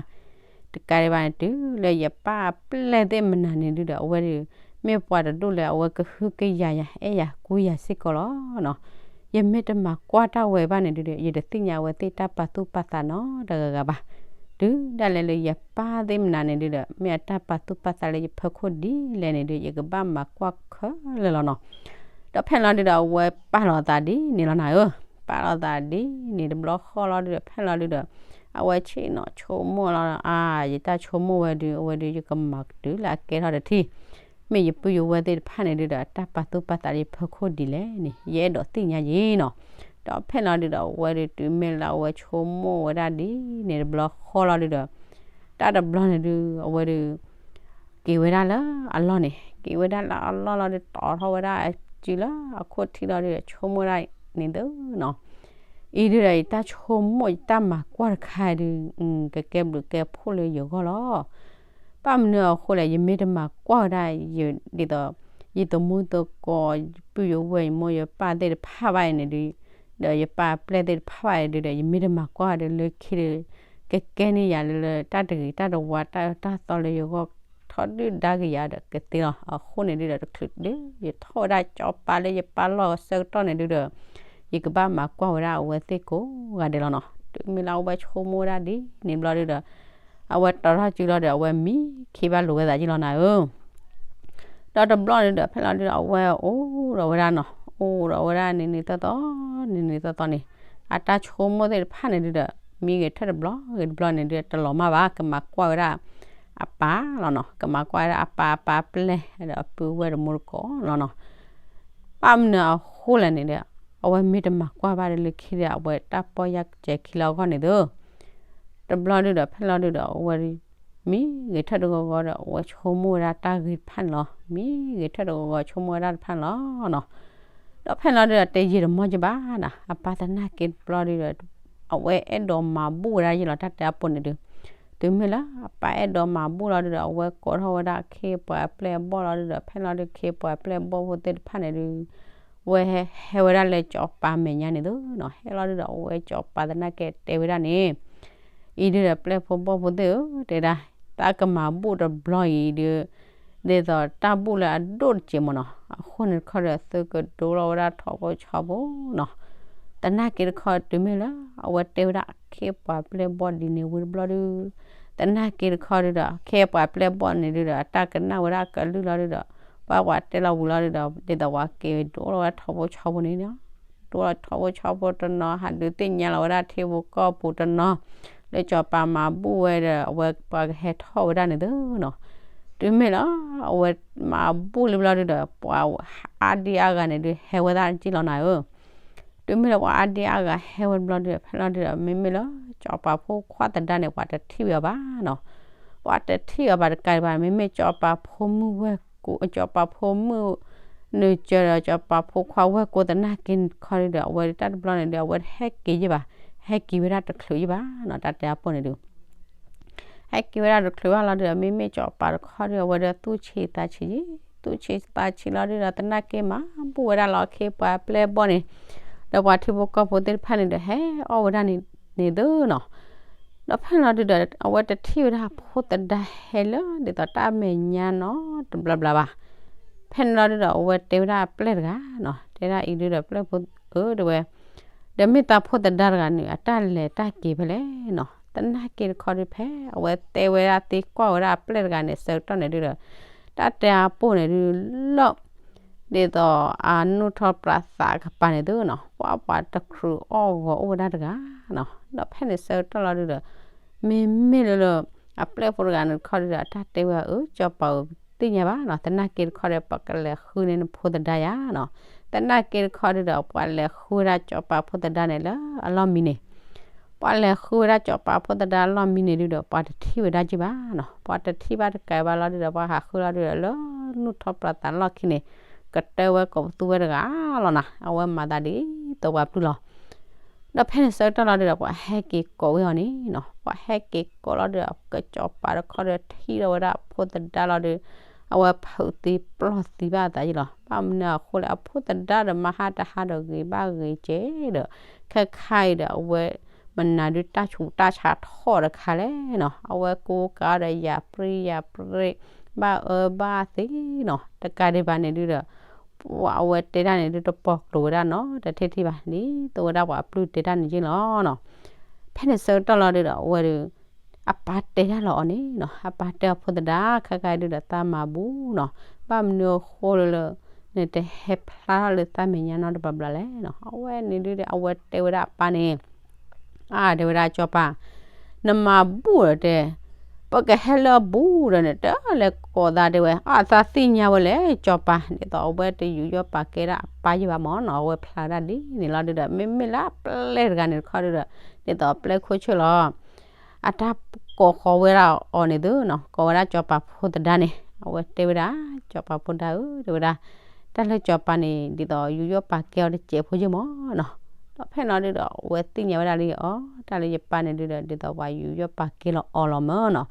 တကးဒံးဘၣ်န့ၣ် တုၤလၢယပၢ်ပျဲၢ်သ့ၣ်မနုၤန့ၣ်ဒုဒီး အဝဲဒုး မ့ၢ်ပှၤတဒူၣ်လၢအဝဲကဟုကယာ်ယၤ အဲၣ်ယၤကွံယၤစ့ၢ်ကီးလီၤနီၤ. ယမ့ၢ်တမၤကွၢ်တၢ်ဝဲဘၣ်န့ၣ်ဒုဒီး ယတသ့ၣ်ညါအဝဲသ့ၣ်တၢ်ပာ်သူၣ်ပာ်သးနီတဂၤဂၤဘၣ်. တုၤဒၣ်လဲာ်လၢယပၢ်သ့ၣ်မနုၤန့ၣ်ဒုဒီး မ့ၢ်အတၢ်ပာ်သူၣ်ပာ်သးလၢယဖီခိၣ်ဒ်လဲၣ်န့ၣ်ဒု ယကဘၣ်မၤကွၢ်ခဲလၢာ်လီၤနီၤ. ဒီးဖဲလီၤဒုဒီး အဝဲပာ်လီၤသးဒ်န့ၣ်လီၤနၤဧၢ, ပာ်လီၤသးဒ်န့ၣ်တဘျီဃီလီၤဒုဒီး ဖဲလီၤဒုဒီး အဝဲဆ့ၣ်နီၤဆိကမိၣ်လီၤ အါ ယတၢ်ဆိကမိၣ်ဝဲဒု အဝဲဒု ယကမၤတုၤလၢအကဲထီၣ်တထံၣ် မ့ၢ်ယပုၢ်ယဝဲၢ်သ့ၣ်တဖၣ်န့ၣ်ဒုဒီး အတၢ်ပာ်သူၣ်ပာ်သးလၢယဖီခိၣ်ဒ်လဲၣ်န့ၣ် ယအဲၣ်ဒိးသ့ၣ်ညါယ့ၤနီၤ. ဒီးဖဲလီၤဒုဒီး အဝဲဒု တုၤမ့ၢ်လၢအဝဲဆိကမိၣ်ဝဲဒၣ်ဒ်န့ၣ်တဘျီဃီလီၤဒုဒီး တၢ်တဘျီန့ၣ်ဒု အဝဲဒု က့ၤဝဲဒၣ်လၢအလီၢ်န့ၣ် က့ၤဝဲဒၣ်လၢအလီၢ်လီၤဒု တီၤထီၣ်ဝဲဒၣ်အစုလၢအခိၣ်ထံးလီၤဒု ဆိကမိၣ်ဝဲဒၣ်န့ၣ်သ့နီၤ. အံၤဒုဒီး ယတၢ်ဆိကမိၣ် ယတၢ်မၤကွၢ်တခါဒု ကကဲဘျုးကဲဖှိၣ်လၢယဂီၢ်လီၤ. ဘၣ်မနုၤအဃိလဲၣ်, ယမ့ၢ်တမၤကွၢ်ဝဲဒၣ် ဒ်သိး ယသမူသကိး ပုၢ်ယဝဲၢ် ယမိၢ်ယပၢ်သ့ၣ်တဖၣ်ဘၣ်အံၤန့ၣ်ဒု ဒီးယပၢ်ပျဲၢ်သ့ၣ်တဖၣ်ဘၣ်အံၤဒုဒီး ယမ့ၢ်တမၤကွၢ်ဝဲဒၣ်လၢခံဒု ကကဲန့ၢ်ယၤလၢ လၢတၢ်တဂ့ၤတၢ်တဝါ တၢ်အၢတၢ်သီလၢယဂီၢ် ထီဒုၣ်ဒါက့ၤယၤဒီးကသ့လီၤ. အဃိန့ၣ်ဒုဒီး တချုးဒု ယထီၣ်ဝဲဒၣ်ကၠီပၤလၢယပၢ်လီၢ်ဆၢကတီၢ်န့ၣ်ဒုဒီး ယကဘၣ်မၤကွၢ်ဝဲဒၣ်အဝဲသ့ၣ်ကိးဂၤဒဲးလီၤနီၤ. တုၤမ့ၢ်လၢအဝဲဆိကမိၣ်ဝဲဒၣ်ဒ်န့ၣ်တဘျီဒုဒီး အဝဲတီၤထီၣ်စုလီၤဒီး အဝဲမံခ့ဘၣ်လိာ်ဝဲသးက့ၤလီၤနၤဧၢ. ဒီးတဘျီန့ၣ်ဒုဒီး ဖဲလီၤဒုဒီး အဝဲအိၣ်ဒီးဝဲဒၣ်နီၤ, အိၣ်ဒီးဝဲဒၣ်နံၤနံၤသီသီ နံၤနံၤသီသီန့ၣ် အတၢ်ဆိကမိၣ်သ့ၣ်တဖၣ်န့ၣ်ဒုဒီး မံဂဲၤထၢၣ်တဘျီဂ့ၤတဘျီန့ၣ်ဒု တလီၤမၢ်ဘၣ် ကမၤကွၢ်ဝဲဒၣ်အပၢ်လီၤနီၤ, ကမၤကွၢ်ဝဲဒၣ်အပၢ် အပၢ်ပျဲၢ်ဒီးအပုၢ်ဝဲၢ်တမူတကိးလီၤနီၤ. ဘၣ်မနုၤအဃိလဲၣ်န့ၣ်ဒီး အဝဲမ့ၢ်တမၤကွၢ်ဘၣ်ဒီးလၢခံဒီး အဝဲတၢ်ပီၢ်ယၢ်ကဲခံလၢအဂီၢ်န့ၣ်သု တဘျီဒုဒီး ဖဲလီၤဒုဒီး အဝဲ မံဂဲၤထၢၣ်တဂီၤဂီၤဒီး အဝဲဆိကမိၣ်ဝဲဒၣ်တၢ်ဂ့ၤတဖၣ်န့ၣ်လီၤ. မံဂဲၤထၢၣ်တဂီၤဂီၤဆိကမိၣ်ဝဲဒၣ်တဖၣ်န့ၣ်လီၤနီၤ. ဒီးဖဲလီၤဒုဒီး တယံာ်တမီၢ်ကဘၣ်နၤ အပၢ်သနာ်က့တဘျီဒုဒီး အဝဲအဲၣ်ဒိးမၤဘူၣ်ဝဲဒၣ်ယ့ၢ်လီၤ တၢ်တဲအပူၤန့ၣ်ဒု တုၤမ့ၢ်လၢအပၢ်အဲၣ်ဒိးမၤဘူၣ်လီၤဒုဒီး အဝဲကိးထီၣ်ဝဲဒၣ်ခ့ပှၤပျဲၢ်ဘီၣ်လီၤဒုဒီး ဖဲလီၤဒုခ့ပှၤပျဲၢ်ဘီၣ်ဖိသ့ၣ်တဖၣ်န့ၣ်ဒု ဝဲဟဲဟဲဝဲဒၣ်လၢကၠီၤပၤမဲာ်ညါန့ၣ်သုနီၤ. ဟဲလီၤဒုဒီး အဝဲကၠီၤပၤသနာ်က့တဲဝဲဒၣ်န့ၣ် အံၤဒုဒီး ပျဲၢ်ဖိဘီၣ်ဖိသ့ၣ်ဧၢ တဲဒၣ် တၢ်ကမၤဘူၣ်တဘျီအံၤဒု ဒ်သိးတၢ်ဘူၣ်လၢအဒိၣ်တစဲးမ့ၢ်နီၤ. အဃိန့ၣ်တခီဒီး သုကဒိလီၤဝဲဒၣ်ထီဘိဆါဘိနီၤ. သနာ်က့တခီ တုၤမ့ၢ်လၢ အဝဲတဲဝဲဒၣ်ခ့ပှၤပျဲၢ်ဘီၣ်ဒ်န့ၣ်ဝံၤတဘျီဒု သနာ်က့တခီဒုဒီး ခ့ပှၤပျဲၢ်ဘီၣ်န့ၣ်ဒုဒီး အတၢ်ကနၣ်ဝဲဒၣ်ကလုၢ်လီၤဒုဒီး ပှၤပှၤတဲလီၤဝံၤလီၤဒုဒီး ဒ်သိးပှၤက့ၤဒိလီၤဝဲဒၣ်ထီဘိဆါဘိန့ၣ်နီၤ. ဒိလီၤထီဘိဆါဘိတနီၤ ဟးဒုးသ့ၣ်ညါလီၤဝဲဒၣ်ထံဖိကီၢ်ဖိတနီၤ လၢကၠီၤပၤမၤဘူၣ်ဝဲဒီး အဝဲပှၤကဟဲထီၣ်ဝဲဒၣ်န့ၣ်သုနီၤ. တုၤမ့ၢ်လၢ အဝဲမၤဘူၣ်လံဘျီဒုဒီး ပှၤအါဒံအါဂၤန့ၣ်ဒု ဟဲဝဲဒၣ်က့ၤလီၤနၤဧၢ. တုၤမ့ၢ်လၢပှၤအါဒံအါဂၤဟဲဝဲတဘျီဒုဒီး ဖဲလီၤဒုဒီး မ့မ့ၢ်လၢ ကၠီၤပၤဖိခွါသဒါန့ၣ် ပှၤတထံၣ်ဝဲဘၣ်နီၤ. ပှၤတထံၣ်ဝဲဘၣ်တကးဒံးဘၣ် မ့မ့ၢ်ကၠီၤပၤဖိမုၣ်ဝဲၢ်ကိး ကၠီၤပၤဖိမုၣ် နုာ်စၢၤဒီးစီၤပၤဖိခွါဝဲၢ်ကိသနာ်က့တခီဒုဒီး အဝဲတၢ်တဘျီန့ၣ်ဒုး အဝဲတဟဲက့ၤယဲၢ်ဘၣ်, ဟဲက့ၤဝဲဒၣ်တချုးယဲၢ်ဘၣ်နီၤ တၢ်တဲအပိၢ်န့ၣ်ဒုး ဟဲက့ၤဝဲဒၣ်တချုးဘၣ်လီၤဒုဒီး မ့မ့ၢ်စီၤပၤတခီဒုဒီး အဝဲဒီးသူၣ်ဆံးသးဆံးယဲၢ်, သူၣ်ဆံးသးဆံးလီၤဒုဒီး သနာ်က့မၤဘူၣ်ဝဲဒၣ်လီၤခ့ပှၤပျဲၢ်ဘီၣ်န့ၣ်, ဒီးပှၤထံဖိကီၢ်ဖိသ့ၣ်တဖၣ်န့ၣ်ဒီး ဟဲအီၣ်ဝဲဒၣ်န့ၣ်န့ၣ်သုနီၤ. ဒီးဖဲန့ၣ်လီၤဒုဒီး အဝဲတထံၣ်ဝဲဒၣ်အဖိသဒါဟဲလၢ ဒ်သိးတၢ်မဲာ်ညါနီတဘျီဘျီဘၣ်. ဖဲန့ၣ်လီၤဒုဒီး အဝဲတဲဝဲဒၣ်အပျဲၢ်တဂၤနီၤ, တဲဒၣ်အံၤဒုဒီး ပျဲၢ်ဖိဧၢ တဲဝဲ, ဒီးမ့ၢ်သးဖိသဒါတဂၤန့ၣ် အတၢ်လဲၤတၢ်က့ၤဖဲလဲၣ်နီၤ, သနာ်က့တခီဒုဖဲ အဝဲတဲဝဲဒၣ်သံကွၢ်ဝဲဒၣ်အပျဲၢ်တဂၤန့ၣ် ဆၢကတီၢ်န့ၣ်ဒုဒီး တၢ်တဲအပိၢ်န့ၣ်ဒုလီၤ ဒ်သိးအနူၢ်ထီၣ်ပြးသးကပၤန့ၣ်သုနီၤ, ပှၤပှၤတခရူးအီၣ်ဂီၤအိၣ်ဝဲဒၣ်တဂၤနီၤ. ဒီးဖဲန့ၣ်ဆၢကတီၢ်လီၤဒုဒီး မ့မ့ၢ်လၢလၢ အပျဲၢ်ဖိတဂၤန့ၣ်တခီဒုဒီး အတၢ်တဲဝဲအၢ စီၤပၤဧၢ သ့ၣ်ညါဘၣ်နီၤ, သနာ်က့တခီဒီး ပကလဲၤဃုန့ၢ်နဖိသဒါယၤနီၤ. သနာ်က့တခီဒုဒီး ပှၤလဲၤဃုဝဲဒၣ်စီၤပၤဖိသဒါန့ၣ်လၢအလီၢ်မံန့ၣ် ပှၤလဲၤဃုဝဲဒၣ်စီၤပၤဖိသဒါလီၢ်မံန့ၣ်ဒုဒီး ပှၤတထံၣ်ဝဲဒၣ်က့ဘၣ်နီၤ, ပှၤတထံၣ်ဘၣ်တကးဘၣ်လီၤဒုဒီး ပှၤဟးဃုလီၤဒုဒီး လၢနူၢ်ထီၣ်ပြးသးလီၢ်ခံန့ၣ် ကတၢၢ်ဝဲကိးပသူဝဲတဂၤလီၤနီၤ, အဝဲမၤသးဒ်သိးပှၤပျုၢ်လီၤ. ဒီးဖဲန့ၣ်ဆၢကတီၢ်လီၤဒုဒီး ပှၤဟဲက့ၤကိးဝဲအီၤန့ၣ်နီၤ, ပှၤဟဲက့ၤကိးလီၤဒုဒီး ကစီၤပၤတခီဒီးထံၣ်လီၤဝဲဒၣ်အဖိသဒါလီၤဒု အဝဲဖုးသံပျီၢ်သံဘၣ်အသးယ့ၢ်လီၤ. ဘၣ်မနုၤအဃိလဲၣ် အဖိသဒါဒီးမၤဟါတဟါဒီးဂ့ၤဘၣ်ဂ့ၤကဲဒီး ခဲခါအံၤဒီးအဝဲ မနုၤဒုတၢ်ဆူးတၢ်ဆါထီၣ်တခါလဲၣ်နီၤ, အဝဲကိးကးဒီးယၤပြံယၤပြ့ ဘၣ်အၢဘၣ်သီနီၤ, တကးဒံးဘၣ်န့ၣ်ဒုဒီး ပှၤအဝဲတဲတၢ်န့ၣ်ဒုတပီၤကျိၤဝဲဒၣ်နီတထံၣ်ထံၣ်ဘၣ်, ဒ်သိးဝဲဒၣ်ပှၤပျုၢ်တဲတၢ်န့ၣ်ယ့ၢ်လီၤနီၤ. ဖဲန့ၣ်ဆၢကတီၢ်လီၤဒုဒီး အဝဲဒီး အပၢ်တဲတၢ်လီၤအီၤန့ၣ်နီၤ, အပၢ်တဲအဖိသဒါ ခဲခါအံၤဒုဒီးသးမၤဘူၣ်နီၤ, ဘၣ်မနုၤအဃိလၢလၢ နတဟဲဖျါထီၣ်လၢသးမဲာ်ညါနီတဘျီဘျီလဲၣ်နီၤ. အဝဲန့ၣ်ဒုဒီး အဝဲတဲဝဲဒၣ်အပၢ်န့ၣ် အါ တဲဝဲဒၣ်စီၤပၤ, နမၤဘူၣ်ဒီးတဲ, ပကဟဲလၢအဘူၣ်ဒီးန့ၣ် တလဲၤကိးသးတဲဝဲ, အါ သးသ့ၣ်ညါဝဲလဲၣ် စီၤပၤ, ဒ်သိးအဝဲတယူးယီၣ်ပာ်ကဲဒၣ်အပၢ်ယ့ၢ်ဘၣ်မၢ်နီၤ, အဝဲဖျါဝဲဒၣ်ဒ်န့ၣ်လီၤဒုဒီး မ့မ့ၢ်လၢအပျဲၢ်တဂၤန့ၣ်တခီဒုဒီး ဒ်သိးအပျဲၢ်ခိၣ်ဆၢၣ်လီၤ အတၢ်ကိးဃီၤဝဲဒၣ်အီၤန့ၣ်သုနီၤ, ကိးဝဲဒၣ်စီၤပၤဖိသဒါန့ၣ်, အဝဲတဲဝဲဒၣ် စီၤပၤဖိသဒါဧၢ တဲဝဲဒၣ်, တၢ်လၢစီၤပၤန့ၣ် ဒ်သိးယူးယီၣ်ပာ်ကဲအီၤတစဲးဖိယ့ၢ်မၢ်နီၤ. ဒီးဖဲန့ၣ်လီၤဒုဒီး အဝဲသ့ၣ်ညါဝဲဒၣ်လံအီၤ, တၢ်လၢယပၢ်န့ၣ်ဒုဒီး ဒ်သိးပှၤယူးယီၣ်ပာ်ကဲလီၤအီၤလီၤမၢ်နီၤ.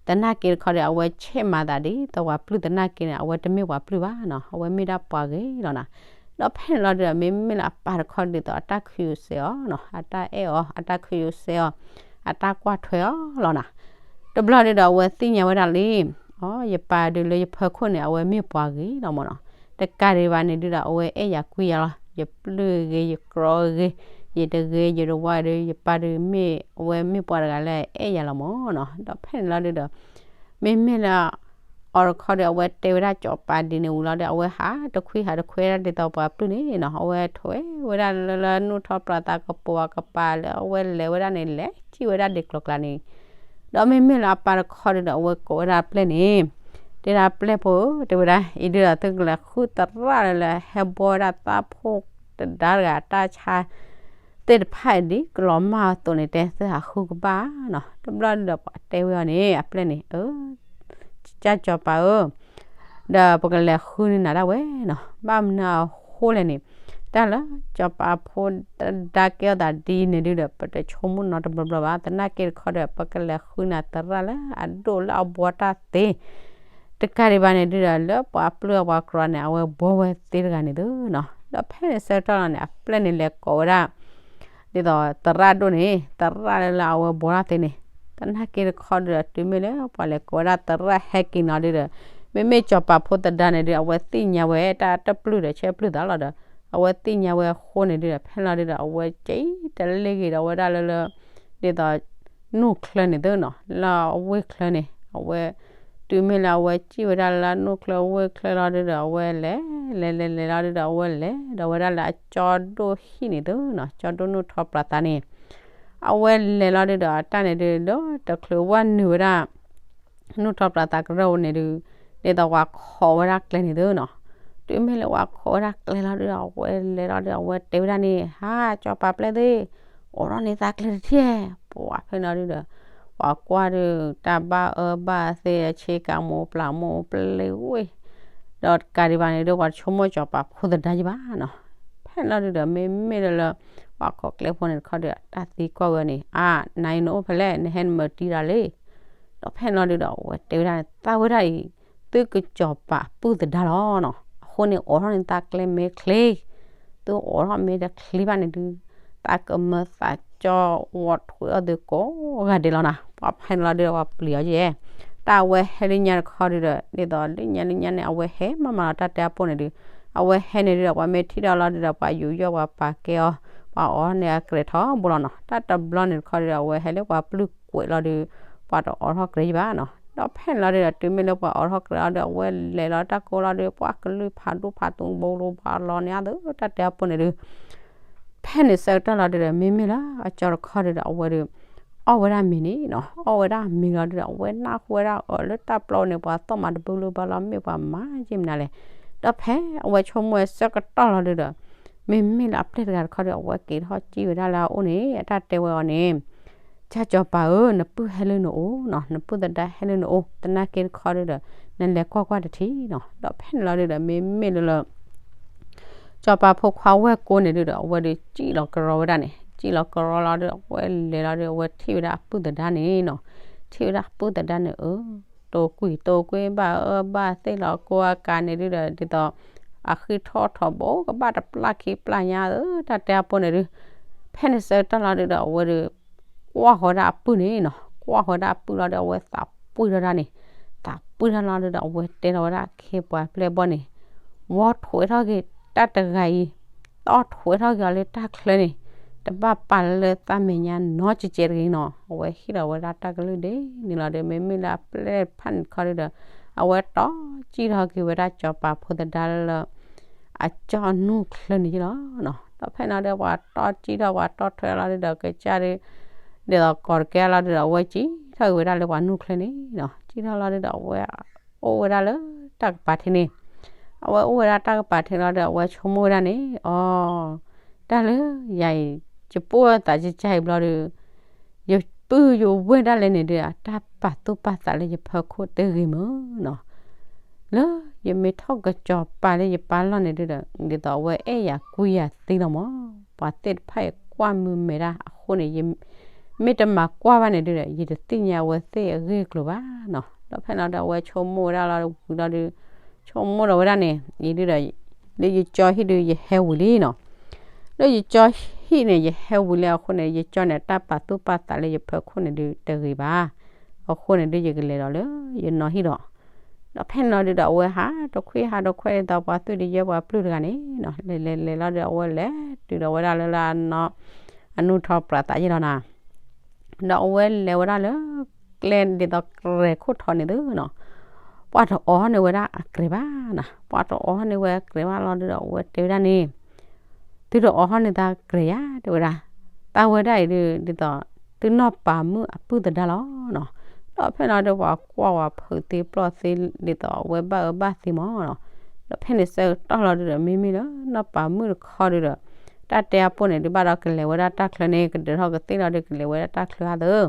သနာ်က့တခီဒီး အဝဲဆဲးမၤသးဒ်သိးပှၤပျုၢ်သနာ်က့န့ၣ် အဝဲတမ့ၢ်ပှၤပျုၢ်ဘၣ်နီၤ, အဝဲမ့ၢ်ဒၣ်ပှၤဂ့ၤလီၤနီၤ. ဒီးဖဲန့ၣ်လီၤဒုဒီး မ့မ့ၢ်လၢအပၢ်တခီဒ်သိး အတၢ်ခုယိးစဲးအီၤနီၤ, အတၢ်အဲၣ်အီၤ, အတၢ်ခုယိးစဲးအီၤ, အတၢ်ကွၢ်ထွဲအီၤလီၤနီၤ. တဘျီဒုဒီး အဝဲသ့ၣ်ညါဝဲဒၣ်လံ အိ ယပၢ်ဒုးလၢယဖၢခိၣ်န့ၣ် အဝဲမ့ၢ်ပှၤဂ့ၤလီၤမၢ်နီၤ. တကးဒံးဘၣ်န့ၣ်ဒုဒီး အဝဲအဲၣ်ယၤကွံယၤလီၤ, ယပျုၢ်ဂ့ၤ ယကြီဂ့ၤ, ယတဂ့ၤ ယတဝါဒီး ယပၢ်ဒုးမ့ၢ် အဝဲမ့ၢ်ပှၤတဂၤလၢအဲၣ်ယၤလီၤမၢ်နီၤ. ဒီးဖဲန့ၣ်လီၤဒုဒီး မ့မ့ၢ်လၢ အီၤတခီဒီး အဝဲတဲဝဲဒၣ်စီၤပၤဒ်န့ၣ်ဝံၤလီၤဒီး အဝဲဟးတခွံဟးတခွဲဒၣ်ဒ်သိးပှၤပျုၢ်န့ၣ်နီၤ, အဝဲထွဲဝဲဒၣ်လၢလၢနူၢ်ထီၣ်ပြးသး ကပိာ်အကပၤလၢအဝဲလဲၤဝဲဒၣ်န့ၣ် လဲၤထံၣ်ဝဲဒၣ်ဒံးကျိၤကျါန့ၣ်. ဒီးမ့မ့ၢ်လၢအပၢ်တခီဒုဒီး အဝဲကိးဝဲဒၣ်အပျဲၢ်န့ၣ်, တဲဒၣ်ပျဲၢ်ဖိဧၢ တဲဝဲဒၣ် အံၤဒုဒီး သုကလဲၤဃုသရၣ်လၢလၢဟဲဘှီဝဲဒၣ်သးဖိသဒါတဂၤအတၢ်ဆါ သ့ၣ်တဖၣ်အံၤဒ်ကလီၤမၢ်အသိးန့ၣ် တဲသုဟးဃုကဘၣ်နီၤ. တဘျီဒုဒီးပှၤတဲဝဲအီၤန့ၣ် အပျဲၢ်န့ၣ် အၢ ကၢ်စီၤပၤဧၢ, ဒီးပကလဲၤဃုန့ၢ်နၤဒၣ်ဝဲနီၤ. ဘၣ်မနုၤအဃိလဲၣ်န့ၣ်, တၢ်လၢစီၤပၤဖိသဒါကဲထီၣ်သးဒ်န့ၣ်ဒုဒီး ပတဆိကမိၣ်နီတဘျီဘျီဘၣ်. သနာ်က့တခီဒီး ပကလဲၤဃုနၤသရၣ်လၢအဒိၣ်လၢအဘှီတၢ်သ့, တကးဒံးဘၣ်န့ၣ်ဒုဒီး လၢပှၤပျုၢ်အပှၤကြီန့ၣ် အဝဲဘှီဝဲသ့တဂၤန့ၣ်သုနီၤ. ဒီးဖဲန့ၣ်ဆၢကတီၢ်လီၤန့ၣ် အပျဲၢ်န့ၣ်လဲၤကိးဝဲဒၣ် ဒ်သိးသရၣ်ဒိၣ်န့ၣ် သရၣ်လၢလၢအဝဲဘှီတၢ်သ့န့ၣ်, သနာ်က့တခီဒုဒီး တုၤမ့ၢ်လၢပှၤလဲၤကိးဝဲဒၣ်သရၣ်ဟဲက့ၤနီၤဒုဒီး မ့မ့ၢ်စီၤပၤဖိသဒါန့ၣ်ဒု အဝဲသ့ၣ်ညါဝဲတၢ်တပျုၢ်ဒီး ဆဲပျုၢ်သးလီၤဒီး အဝဲသ့ၣ်ညါဝဲအဃိန့ၣ်ဒုဒီး ဖဲလီၤဒုဒီး အဝဲကံတလ့ၢ်ဂ့ၤဒီးဝဲဒၣ်လၢလၢ ဒ်သိး နူၢ်ချၢန့ၣ်သုနီၤ လၢအဝ့ၢ်ချၢန့ၣ် အဝဲ တုၤမ့ၢ်လၢအဝဲစံၣ်ဝဲဒၣ်လၢနူၢ်ချၢဝ့ၢ်ချၢလီၤဒုဒီး အဝဲလဲၤ လဲၤလဲၤလဲၤလီၤဒုဒီး အဝဲလဲၤဒီးဝဲဒၣ်လၢအကၠီဒိၣ်ဟံၣ်န့ၣ်သုနီၤ ကၠီဒိၣ်နူၢ်ထီၣ်ပြးသးန့ၣ် အဝဲလဲၤလီၤဒုဒီး အတၢ်န့ၣ်ဒုဒီး တချုးဝဲနုာ်ဝဲဒၣ် နူၢ်ထီၣ်ပြးသးကရၢၢ်ဝဲန့ၣ်ဒု ဒ်သိးပှၤခိးဝဲဒၣ်ကျဲန့ၣ်သုနီၤ တုၤမ့ၢ်လၢပှၤခိးဝဲဒၣ်ကျဲလီၤဒုဒီး အဝဲလဲၤလီၤဒုဒီး အဝဲတဲဝဲဒၣ်န့ၣ် ဟါ စီၤပၤပျဲၢ်သ့ၣ် အိးထီၣ်န့ၢ်သးကျဲတထံၣ် ပှၤဖဲနီၤဒုဒီး ပှၤကွၢ်ဒု တၢ်ဘၣ်အၢဘၣ်သီ ဆ့ကၤမိၢ်ပျၢ်မိၢ်ပျဲၢ်ဝ့ၢ် ဒီးတကးဒံးဘၣ်န့ၣ်ဒုး ပှၤတဆိကမိၣ်စီၤပၤဖိသဒါယံၤဘၣ်နီၤ. ဖဲန့ၣ်လီၤဒုးဒီး မ့မ့ၢ်လၢလၢ ပှၤကီၢ်ကျဲဖိန့ၣ်တခီဒီး တၢ်သံကွၢ်ဝဲန့ၣ် အါ နၤအံၤနအိၣ်ဖဲလဲၣ် နဟဲနမၤတံၤတၢ်လံ. ဒီးဖဲန့ၣ်လီၤဒုးဒီး အဝဲတဲဝဲဒၣ်န့ၣ် သးဝဲဒၣ်အံၤ သုကစီၤပၤအပုၢ်သဒါလီၤနီၤ. အဃိန့ၣ် အိးထီၣ်န့ၢ်သးကျဲမ့ၢ်ချ့ သုအိးထီၣ်မ့ၢ်တချ့ဘၣ်န့ၣ်ဒုး သးကမၢသးကၠီဝီထွဲအီၤသုကိးဂၤဒဲးလီၤနီၤ. ပှၤဖဲန့ၣ်လီၤဒုးဒီး ပှၤပျံၤအီၤယဲၢ် တၢ်အဝဲဟဲလၢညါတခီဒုးဒီး ဒ်သိးလၢညါလၢညါန့ၣ် အဝဲဟဲမးမးလီၤ တၢ်တဲအပိၢ်န့ၣ်ဒုး အဝဲဟဲန့ၣ်ဒုးဒီး ပှၤမ့ၢ်ထံၣ်ဒီးလီၤဒုးဒီး ပှၤယူးယီၣ်ပှၤပာ်ကဲအီၤ ပှၤအိးန့ၢ်အကြဲးထီဘိလီၤနီၤ. တၢ်တဘျီန့ၣ်တခီဒုးဒီး အဝဲဟဲလၢပှၤပျုၢ်ကွဲးလီၤဒုး ပှၤတအိးထီၣ်ကြဲးယံၤဘၣ်နီၤ. ဒီးဖဲန့ၣ်လီၤဒုးဒီး တုၤမ့ၢ်လၢပှၤအိးထီၣ်ကြဲးလီၤဒုး အဝဲလဲၤလီၤတၢ်ကိးလီၤဒုး ပှၤကလုၢ်ဖးဒိၣ်ဖးထီဘိလိၤဘၣ်လီၤန့ၣ်အသိး တၢ်တဲအပိၢ်န့ၣ်ဒုး ဖဲန့ၣ်ဆၢကတီၢ်လီၤဒုးဒီး မ့မ့ၢ်လၢအကၠီတခီဒုးဒီး အဝဲဒုး အီၣ်ဝဲဒၣ်မ့ၤန့ၣ်နီၤ. အီၣ်ဝဲဒၣ်မ့ၤလီၤဒုးဒီး အဝဲနၢ်ဟူဝဲဒၣ်အီၤလၢတၢ်ပျီန့ၣ် ပှၤသီၣ်မၤတဘုလၢဘၣ်လီၤ မ့ၢ်ပှၤမၤယံာ်မနုၤလဲၣ်. ဒီးဖဲအဝဲဆိကမိၣ်ဝဲဆၢကတီၢ်လီၤဒုးဒီး မ့မ့ၢ်လၢအပျဲၢ်တဂၤတခီဒုး အဝဲက့ၤထီၣ်ကံၣ်ဝဲဒၣ်လၢအအိၣ်န့ၣ် အတၢ်တဲဝဲအီၤန့ၣ် ကၠီပၤဧၢ, နပုၢ်ဟဲလၢနအိၣ်နီၤ, နပုၢ်သဒါဟဲလၢနအိၣ်, သနာ်က့တခီဒုးဒီး နလဲၤကွၢ်ကွၢ်တထံၣ်နီၤ. ဒီးဖဲန့ၣ်လီၤဒုးဒီး မ့မ့ၢ်လၢလၢ စီၤပၤဖိခွါဝဲၢ်ကိန့ၣ်ဒုးဒီး အဝဲဒုးစံၣ်လီၤကရီဝဲဒၣ်န့ၣ်, စံၣ်လီၤကရီလီၤဒုး အဝဲလဲၤလီၤဒုး အဝဲထံၣ်ဝဲဒၣ်အပုၢ်သဒါန့ၣ်နီၤ. ထံၣ်ဝဲဒၣ်အပုၢ်သဒါန့ၣ် အၢ တိာ်ကွံာ်တိာ်ကွံာ် ဘၣ်အၢဘၣ်သ့ၣ်လီၤကိးအကၤန့ၣ်ဒုးဒီး ဒ်သိး အဃံထီၣ်ထီဘိကဘၣ်တပျၢ်ခံပျၢ်ညါဧၢ တၢ်တဲအပိၢ်န့ၣ်ဒုး ဖဲန့ၣ်ဆၢကတီၢ်လီၤဒုးဒီး အဝဲဒုး ကွၢ်ဃီၤဝဲဒၣ်အပုၢ်န့ၣ်နီၤ, ကွၢ်ဃီၤဝဲဒၣ်အပုၢ်လီၤဒုး အဝဲသးပှံၢ်ထီၣ်ဒၣ်န့ၣ်, သးပှံၢ်ထီၣ်လီၤဒုးဒီး အဝဲတဲထီၣ်ဝဲဒၣ်ခ့ပှၤပျဲၢ်ဘီၣ်န့ၣ်, ဝီထွဲထီၣ်က့ၤတၢ်တဂၤအံၤ, တီၣ်ထွဲထီၣ်က့ၤအီၤလၢတၢ်ချၢန့ၣ်, တဘၣ်ပာ်လၢသးမဲာ်ညါနီတစဲးတဂ့ၤနီၤ. အဝဲဟ့ၣ်လီၤဝဲဒၣ်တၢ်ကလုၢ်ဒ်န့ၣ်လီၤဒုး မ့မ့ၢ်လၢအပျဲၢ်တဖၣ်န့ၣ်တခီဒုးဒီး အဝဲတီၢ်စံၣ်ထီၣ်က့ၤဝဲဒၣ်စီၤပၤဖိသဒါလၢ အကၠီအနူၢ်ချၢန့ၣ်ယ့ၣ်လီၤနီၤ. ဒီးဖဲန့ၣ်လီၤဒုး ပှၤတီၢ်စံၣ်ထီၣ် ပှၤတီၢ်ထွဲလီၤဒုးဒီး ကစၢ်ဒုး ဒ်သိးကီၢ်တကဲလီၤဒုးဒီး အဝဲစံၣ်ထီၣ်က့ၤဝဲဒၣ်လၢပှၤနူၢ်ချၢန့ၣ်နီၤ. စံၣ်ထီၣ်လီၤဒုးဒီး အဝဲအိၣ်ဝဲဒၣ်လၢတၢ်ကပၤထံးန့ၣ်, အဝဲအိၣ်ဝဲဒၣ်တၢ်ကပၤထံးလီၤဒုး အဝဲဆိကမိၣ်ဝဲဒၣ်န့ၣ် အီ တၢ်လၢယၤအံၤ ယပိာ်သးကကါအံၤဘျီဒုး ယပုၢ်ယဝဲၢ်ဒၣ်လဲာ်န့ၣ်ဒုး တၢ်ပာ်သူၣ်ပာ်သးလၢယဖီခိၣ်တဂ့ၤမၢ်နီၤ. လၢယမ့ၢ်ထီၣ်ကစီၤပၤလၢယပၢ်လီၢ်န့ၣ်ဒုးဒီး ဒ်သိးအဝဲအဲၣ်ယၤကွံယၤသ့လီၤမၢ်. ပှၤသ့ၣ်တဖၣ်အံၤကွၢ်မုာ်မဲာ်ဒၣ်အဃိန့ၣ် ယမ့ၢ်တမၤကွၢ်ဘၣ်န့ၣ်ဒုးဒီး ယတသ့ၣ်ညါအဝဲသ့ၣ်အဂ့ၢ်အကျိၤဘၣ်နီၤ. ဒီးဖဲန့ၣ်လီၤဒုး အဝဲဆိကမိၣ်ဝဲဒၣ်လီၤဝံၤလီၤဒုး ဆိကမိၣ်ဒီးဝဲဒၣ်န့ၣ် အံၤဒုးဒီး လၢယကၠီဟံၣ်ဒုးယဟဲဝံၤလံနီၤ. လၢယကၠီဟံၣ်န့ၣ် ယဟဲဝံၤလံအဃိန့ၣ် ယကၠီန့ၣ် တၢ်ပာ်သူၣ်ပာ်သးလၢယဖီခိၣ်န့ၣ်ဒုးတဂ့ၤဘၣ်. အဃိန့ၣ်ဒုး ယကလဲၤဒီးလၢယနီၢ်ဟံၣ်ဒီး ဒီးဖဲန့ၣ်လီၤဒုးဒီး အဝဲဟးတခွံဟးတခွဲဒ်သိးပှၤသွံၣ်တယၢၢ်ပှၤပျုၢ်တဂၤန့ၣ်နီၤ, လဲၤလဲၤလဲၤလီၤဒုး အဝဲလဲၤတုၤဒီးဝဲဒၣ်လၢလၢအနီၢ် အနူၢ်ထီပြးသးယ့ၢ်လီၤနၤ. ဒီးအဝဲလဲၤဝဲဒၣ်လၢ ကျဲဒ်သိးကြဲးခိၣ်ထီန့ၣ်သုနီၤ, ပှၤတအိးန့ၢ်ဝဲဒၣ်အကြဲးဘၣ်နၤ, ပှၤတအိးန့ၢ်ဝဲအကြဲးဘၣ်လီၤဒုးဒီး အဝဲတဲဝဲဒၣ်န့ၣ် သုတအိးန့ၢ်သးကြဲးယၤ တဲဝဲဒၣ်, တၢ်ဝဲဒၣ်အံၤဒုး ဒ်သိး သုနီၢ်ပၤမုၣ်အပုၢ်သဒါလီၤနီၤ. ဒီးဖဲန့ၣ်လီၤဒုး ပှၤကွၢ်ဝဲဖုးသ့ပျီၢ်သ့ ဒ်သိးအဝဲဘၣ်အၢဘၣ်သီမၢ်နီၤ. ဒီးဖဲန့ၣ်ဆၢကတီၢ်လီၤဒုးဒီး မ့မ့ၢ်လၢနီၢ်ပၤမုၣ်တခီဒုးဒီး တၢ်တဲအပိၢ်န့ၣ်ဒုး ဘၣ်ဒီးကလဲၤဝဲဒၣ်တၢ်ချၢန့ၣ် ကဒၢးထီၣ်ကသ့ၣ်လီၤဒုး ကလဲၤဝဲဒၣ်တၢ်ချၢအသိး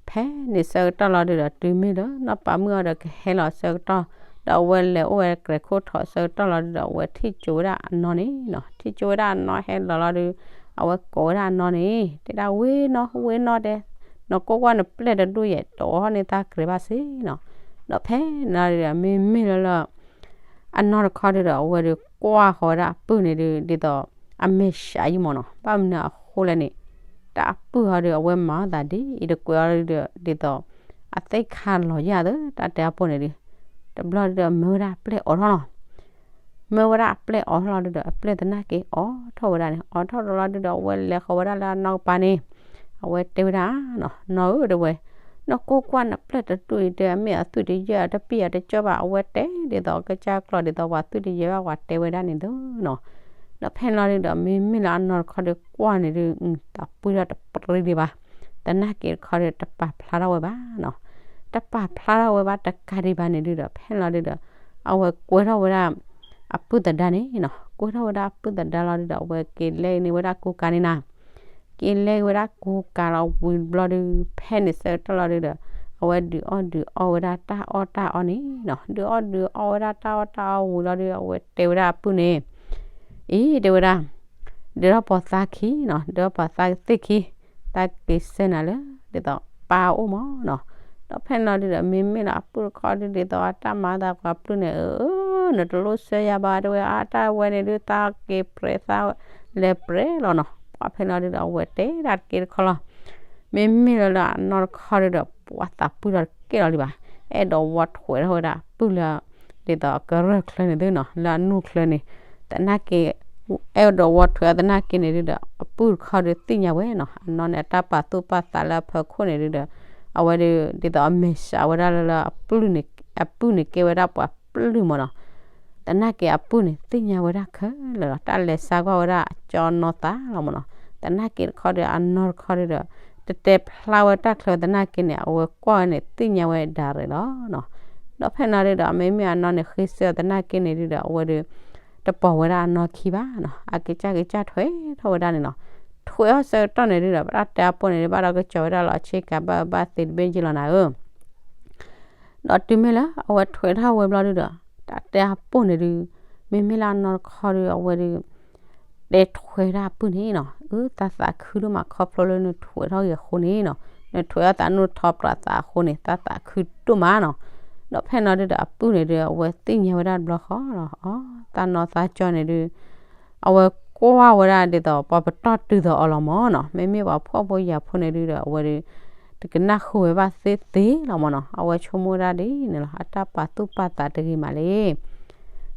ဖဲန့ၣ်ဆၢကတီၢ်လီၤဒုးဒီး တုၤမ့ၢ်လၢနီၢ်ပၤမုၣ်အီၤဒီးကဟဲလီၤဆၢကတီၢ်, ဒီးအဝဲလဲၤအိၣ်ဝဲကြဲးခိၣ်ထီဆၢကတီၢ်လီၤဒုးဒီး အဝဲထံၣ်ကၠိဝဲဒၣ်အနီၢ်န့ၣ်နီၤ, ထံၣ်ကၠိဝဲဒၣ်အနီၢ်ဟဲလီၤလီၤဒုး အဝဲကိးဝဲဒၣ်အနီၢ်န့ၣ် တဲဒၣ်ဝ့ၢ်နီၢ် ဝ့ၢ်နီၢ်တဲ, နကိးကွၢ်နပျဲၢ်တဒူၣ်ယဲၢ် တအိးန့ၢ်သးကြဲးဘၣ်စ့နီၤ. ဒီးဖဲန့ၣ်လီၤဒုးဒီး မ့မ့ၢ်လၢလၢ အနီၢ်တခီဒုးဒီး အဝဲဒုးကွၢ်ဃီၤဝဲဒၣ်အပုၢ်န့ၣ်ဒုး ဒ်သိး အမဲာ်ဆှးယံမၢ်နီၤ, ဘၣ်မနုၤအဃိလဲၣ်န့ၣ် တၢ်အပုၢ်အီၤဒုး အဝဲမၤအီၣ်သးဒ်အံၤတကွဲးအီၤဒုးဒီး ဒ်သိး အသ့ၣ်ခါလီၤယၢ်သၢ တၢ်တဲအပိၢ်န့ၣ်ဒုး တဘျီဒုးဒီး မၢဝဲဒၣ်အပျဲၢ်အိးထီၣ်လီၤ. မၢဝဲဒၣ်အပျဲၢ်အိးထီၣ်လီၤဒုးဒီး အပျဲၢ်သနာ်က့အိးထီၣ်ဝဲဒၣ်န့ၣ် အိးထီၣ်လီၤလီၤဒုးဒီး အဝဲလဲၤဃီၤဝဲဒၣ်လၢအနီၢ်ကပၤန့ၣ် အဝဲတဲဝဲဒၣ်နီၤ, နီၢ်ဧၢ တဲဝဲ နကိးကွၢ်နပျဲၢ်တဒူၣ်အံၤ တဲအမ့ၢ်အသွံၣ်တယၢၢ် တပံၢ်အတကၠီဘၣ် အဝဲတဲဒ်သိးကစၢ်ကျီၢ်ဒ်သိးပှၤသွံၣ်တယၢၢ်ဘၣ် ပှၤတဲဝဲဒၣ်န့ၣ်ဒုးနီၤ. ဒီးဖဲန့ၣ်လီၤဒုးဒီး မ့မ့ၢ်လၢအနီၢ်တခီဒုးကွၢ်န့ၣ်ဒုး သးပှံၢ်ထီၣ်တပရံဒံးဘၣ်, သနာ်က့တခီဒုး တပာ်ဖျါထီၣ်ဝဲဘၣ်နီၤ. တပာ်ဖျါထီၣ်ဝဲဘၣ်တကးဒံးဘၣ်န့ၣ်ဒုးဒီး ဖဲန့ၣ်လီၤဒုးဒီး အဝဲကွဲထီၣ်ဝဲဒၣ် အပုၢ်သဒါန့ၣ်နီၤ, ကွဲထီၣ်ဝဲဒၣ်အပုၢ်သဒါလီၤဒုးဒီး အဝဲက့ၤလဲၤန့ၢ်ဝဲဒၣ်ကူကၤန့ၣ်နၤ က့ၤလဲၤဝဲဒၣ်ကူကၤလီၤဝံၤဘျီဒုး ဖဲန့ၣ်ဆၢကတီၢ်လီၤဒုးဒီး အဝဲဒုးအီၣ်ဒုးအီဝဲဒၣ်တၢ်အီၣ်တၢ်အီန့ၣ်နီၤ, ဒုးအီၣ်ဒုးအီဝဲဒၣ်တၢ်အီၣ်တၢ်အီဝံၤလီၤဒီး အဝဲတဲဝဲဒၣ်အပုၢ်န့ၣ်, အံၤ တဲဝဲဒၣ်, ဒုးထီၣ်ပိာ်သးခံနီၤ, ဒုးထီၣ်ပိာ်သးကသ့ၣ်ခံ, တၢ်က့ၤဆှၢနၤလၢ ဒ်သိးပၢ်အိၣ်မးနီၤ. ဒီးဖဲန့ၣ်လီၤဒုးဒီး မ့မ့ၢ်လၢအပုၢ်တခီဒုး ဒ်သိးအတၢ်မၤသးပှၤပျုၢ်န့ၣ်, အၢ, နတလိၣ်ဆှၢယၤဘၣ် တဲဝဲ, အတၢ်ဝဲန့ၣ်ဒုး သးက့ၤပြဲးသးလဲၤပြဲးလီၤနီၤ. ပှၤဖဲန့ၣ်လီၤဒုးဒီး အဝဲတဲဒၣ်တက့ၢ်တခီလီၤ. မ့မ့ၢ်လၢလၢအနီၢ်တခီဒုးဒီး ပှၤသးပှၢ်လီၤတကဲလီၤလံဘၣ်, အဲၣ်ဒိးဝီထွဲထီၣ်ဝဲဒၣ်အပုၢ်လၢ ဒ်သိးအကရၢၢ်ချၢန့ၣ်သုနီၤ, လၢအနူၢ်ချၢန့ၣ်, သနာ်က့ အဲၣ်ဒိးဝီထွဲအသနာ်က့န့ၣ်ဒုးဒီး အပုၢ်တခီဒုးသ့ၣ်ညါဝဲနီၤ, အနီၢ်န့ၣ် အတၢ်ပာ်သူၣ်ပာ်သးလၢအဖီခိၣ်န့ၣ်ဒုးဒီး အဝဲဒုး ဒ်သိးအမဲာ်ဆှးဝဲဒၣ်လၢလၢအပုၢ်န့ၣ် အပုၢ်န့ၣ်ကဲဝဲဒၣ်ပှၤပျုၢ်မးနီၤ. သနာ်က့အပုၢ်န့ၣ် သ့ၣ်ညါဝဲဒၣ်ခဲလၢာ်လီၤ, တၢ်လဲၤစါကွၢ်ဝဲဒၣ်အကၠီနီၢ်သးလီၤမးနီၤ. သနာ်က့တခီဒီး အနီၢ်တခီဒီး တတဲဖျါဝဲတၢ်ချၢသနာ်က့န့ၣ် အဝဲကွၢ်ဝဲန့ၣ် သ့ၣ်ညါဝဲဒၣ်ရ့ၣ်လီၤနီၤ. ဒီးဖဲန့ၣ်ဒုးဒီး မ့မ့ၢ်အနီၢ်န့ၣ် ဃ့စၢၤသနာ်က့န့ၣ်ဒုးဒီး အဝဲဒီး တပိာ်ဝဲဒၣ်အနီၢ်ခံဘၣ်နီၤ, အကစၢ်ကစၢ်ထွဲထီၣ်ဝဲဒၣ်န့ၣ်နီၤ. ထွဲထီၣ်ဆၢကတီၢ်န့ၣ်ဒုးဒီး တၢ်တဲအပိၢ်န့ၣ်ဒုး ဘၣ်ဒီးကစီၤဝဲဒၣ်လီၤအဆ့ကၤ ဘၣ်အၢဘၣ်သီတဘ့ၣ်က့လီၤနၤဧၢ ဒီးတုၤမ့ၢ်လၢအဝဲထွဲထီၣ်ဝဲဘျီဒုးဒီး တၢ်တဲအပိၢ်န့ၣ်ဒုး မ့မ့ၢ်လၢအနီၢ်တခီဒီး အဝဲဒုး တဲထွဲဒၣ်အပုၢ်န့ၣ်နီၤ, အၢ သးသးခုဒိၣ်မး ခီဖျိလၢနထွဲထီၣ်ဂ့ၤအဃိန့ၣ်နီၤ, နထွဲထီၣ်သးနူၢ်ထီပြးသးအဃိန့ၣ် သးသးခုဒိၣ်မးနီၤ. ဒီးဖဲန့ၣ်ဒုးဒီး အပုၢ်န့ၣ်ဒုး အဝဲသ့ၣ်ညါဝဲဒၣ်တဘျီဃီလီၤ, အီ တၢ်နီၢ်သးကၠီန့ၣ်ဒုး အဝဲကွၢ်ဝဲဒၣ်ဒ်သိး ပှၤပတီၢ်တုၤသိးအီၤလီၤမးနီၤ. မ့မ့ၢ်ပှၤဖှီၣ်ဖိယာ်ဖိန့ၣ်ဒုးဒီး အဝဲဒုး တကနၣ်ဃုာ်ဝဲဘၣ်သ့သ့လီၤမးနီၤ. အဝဲဆိကမိၣ်ဝဲဒၣ်ဒ်န့ၣ်လီၤ, အတၢ်ပာ်သူၣ်ပာ်သးတဂ့ၤမးလံ.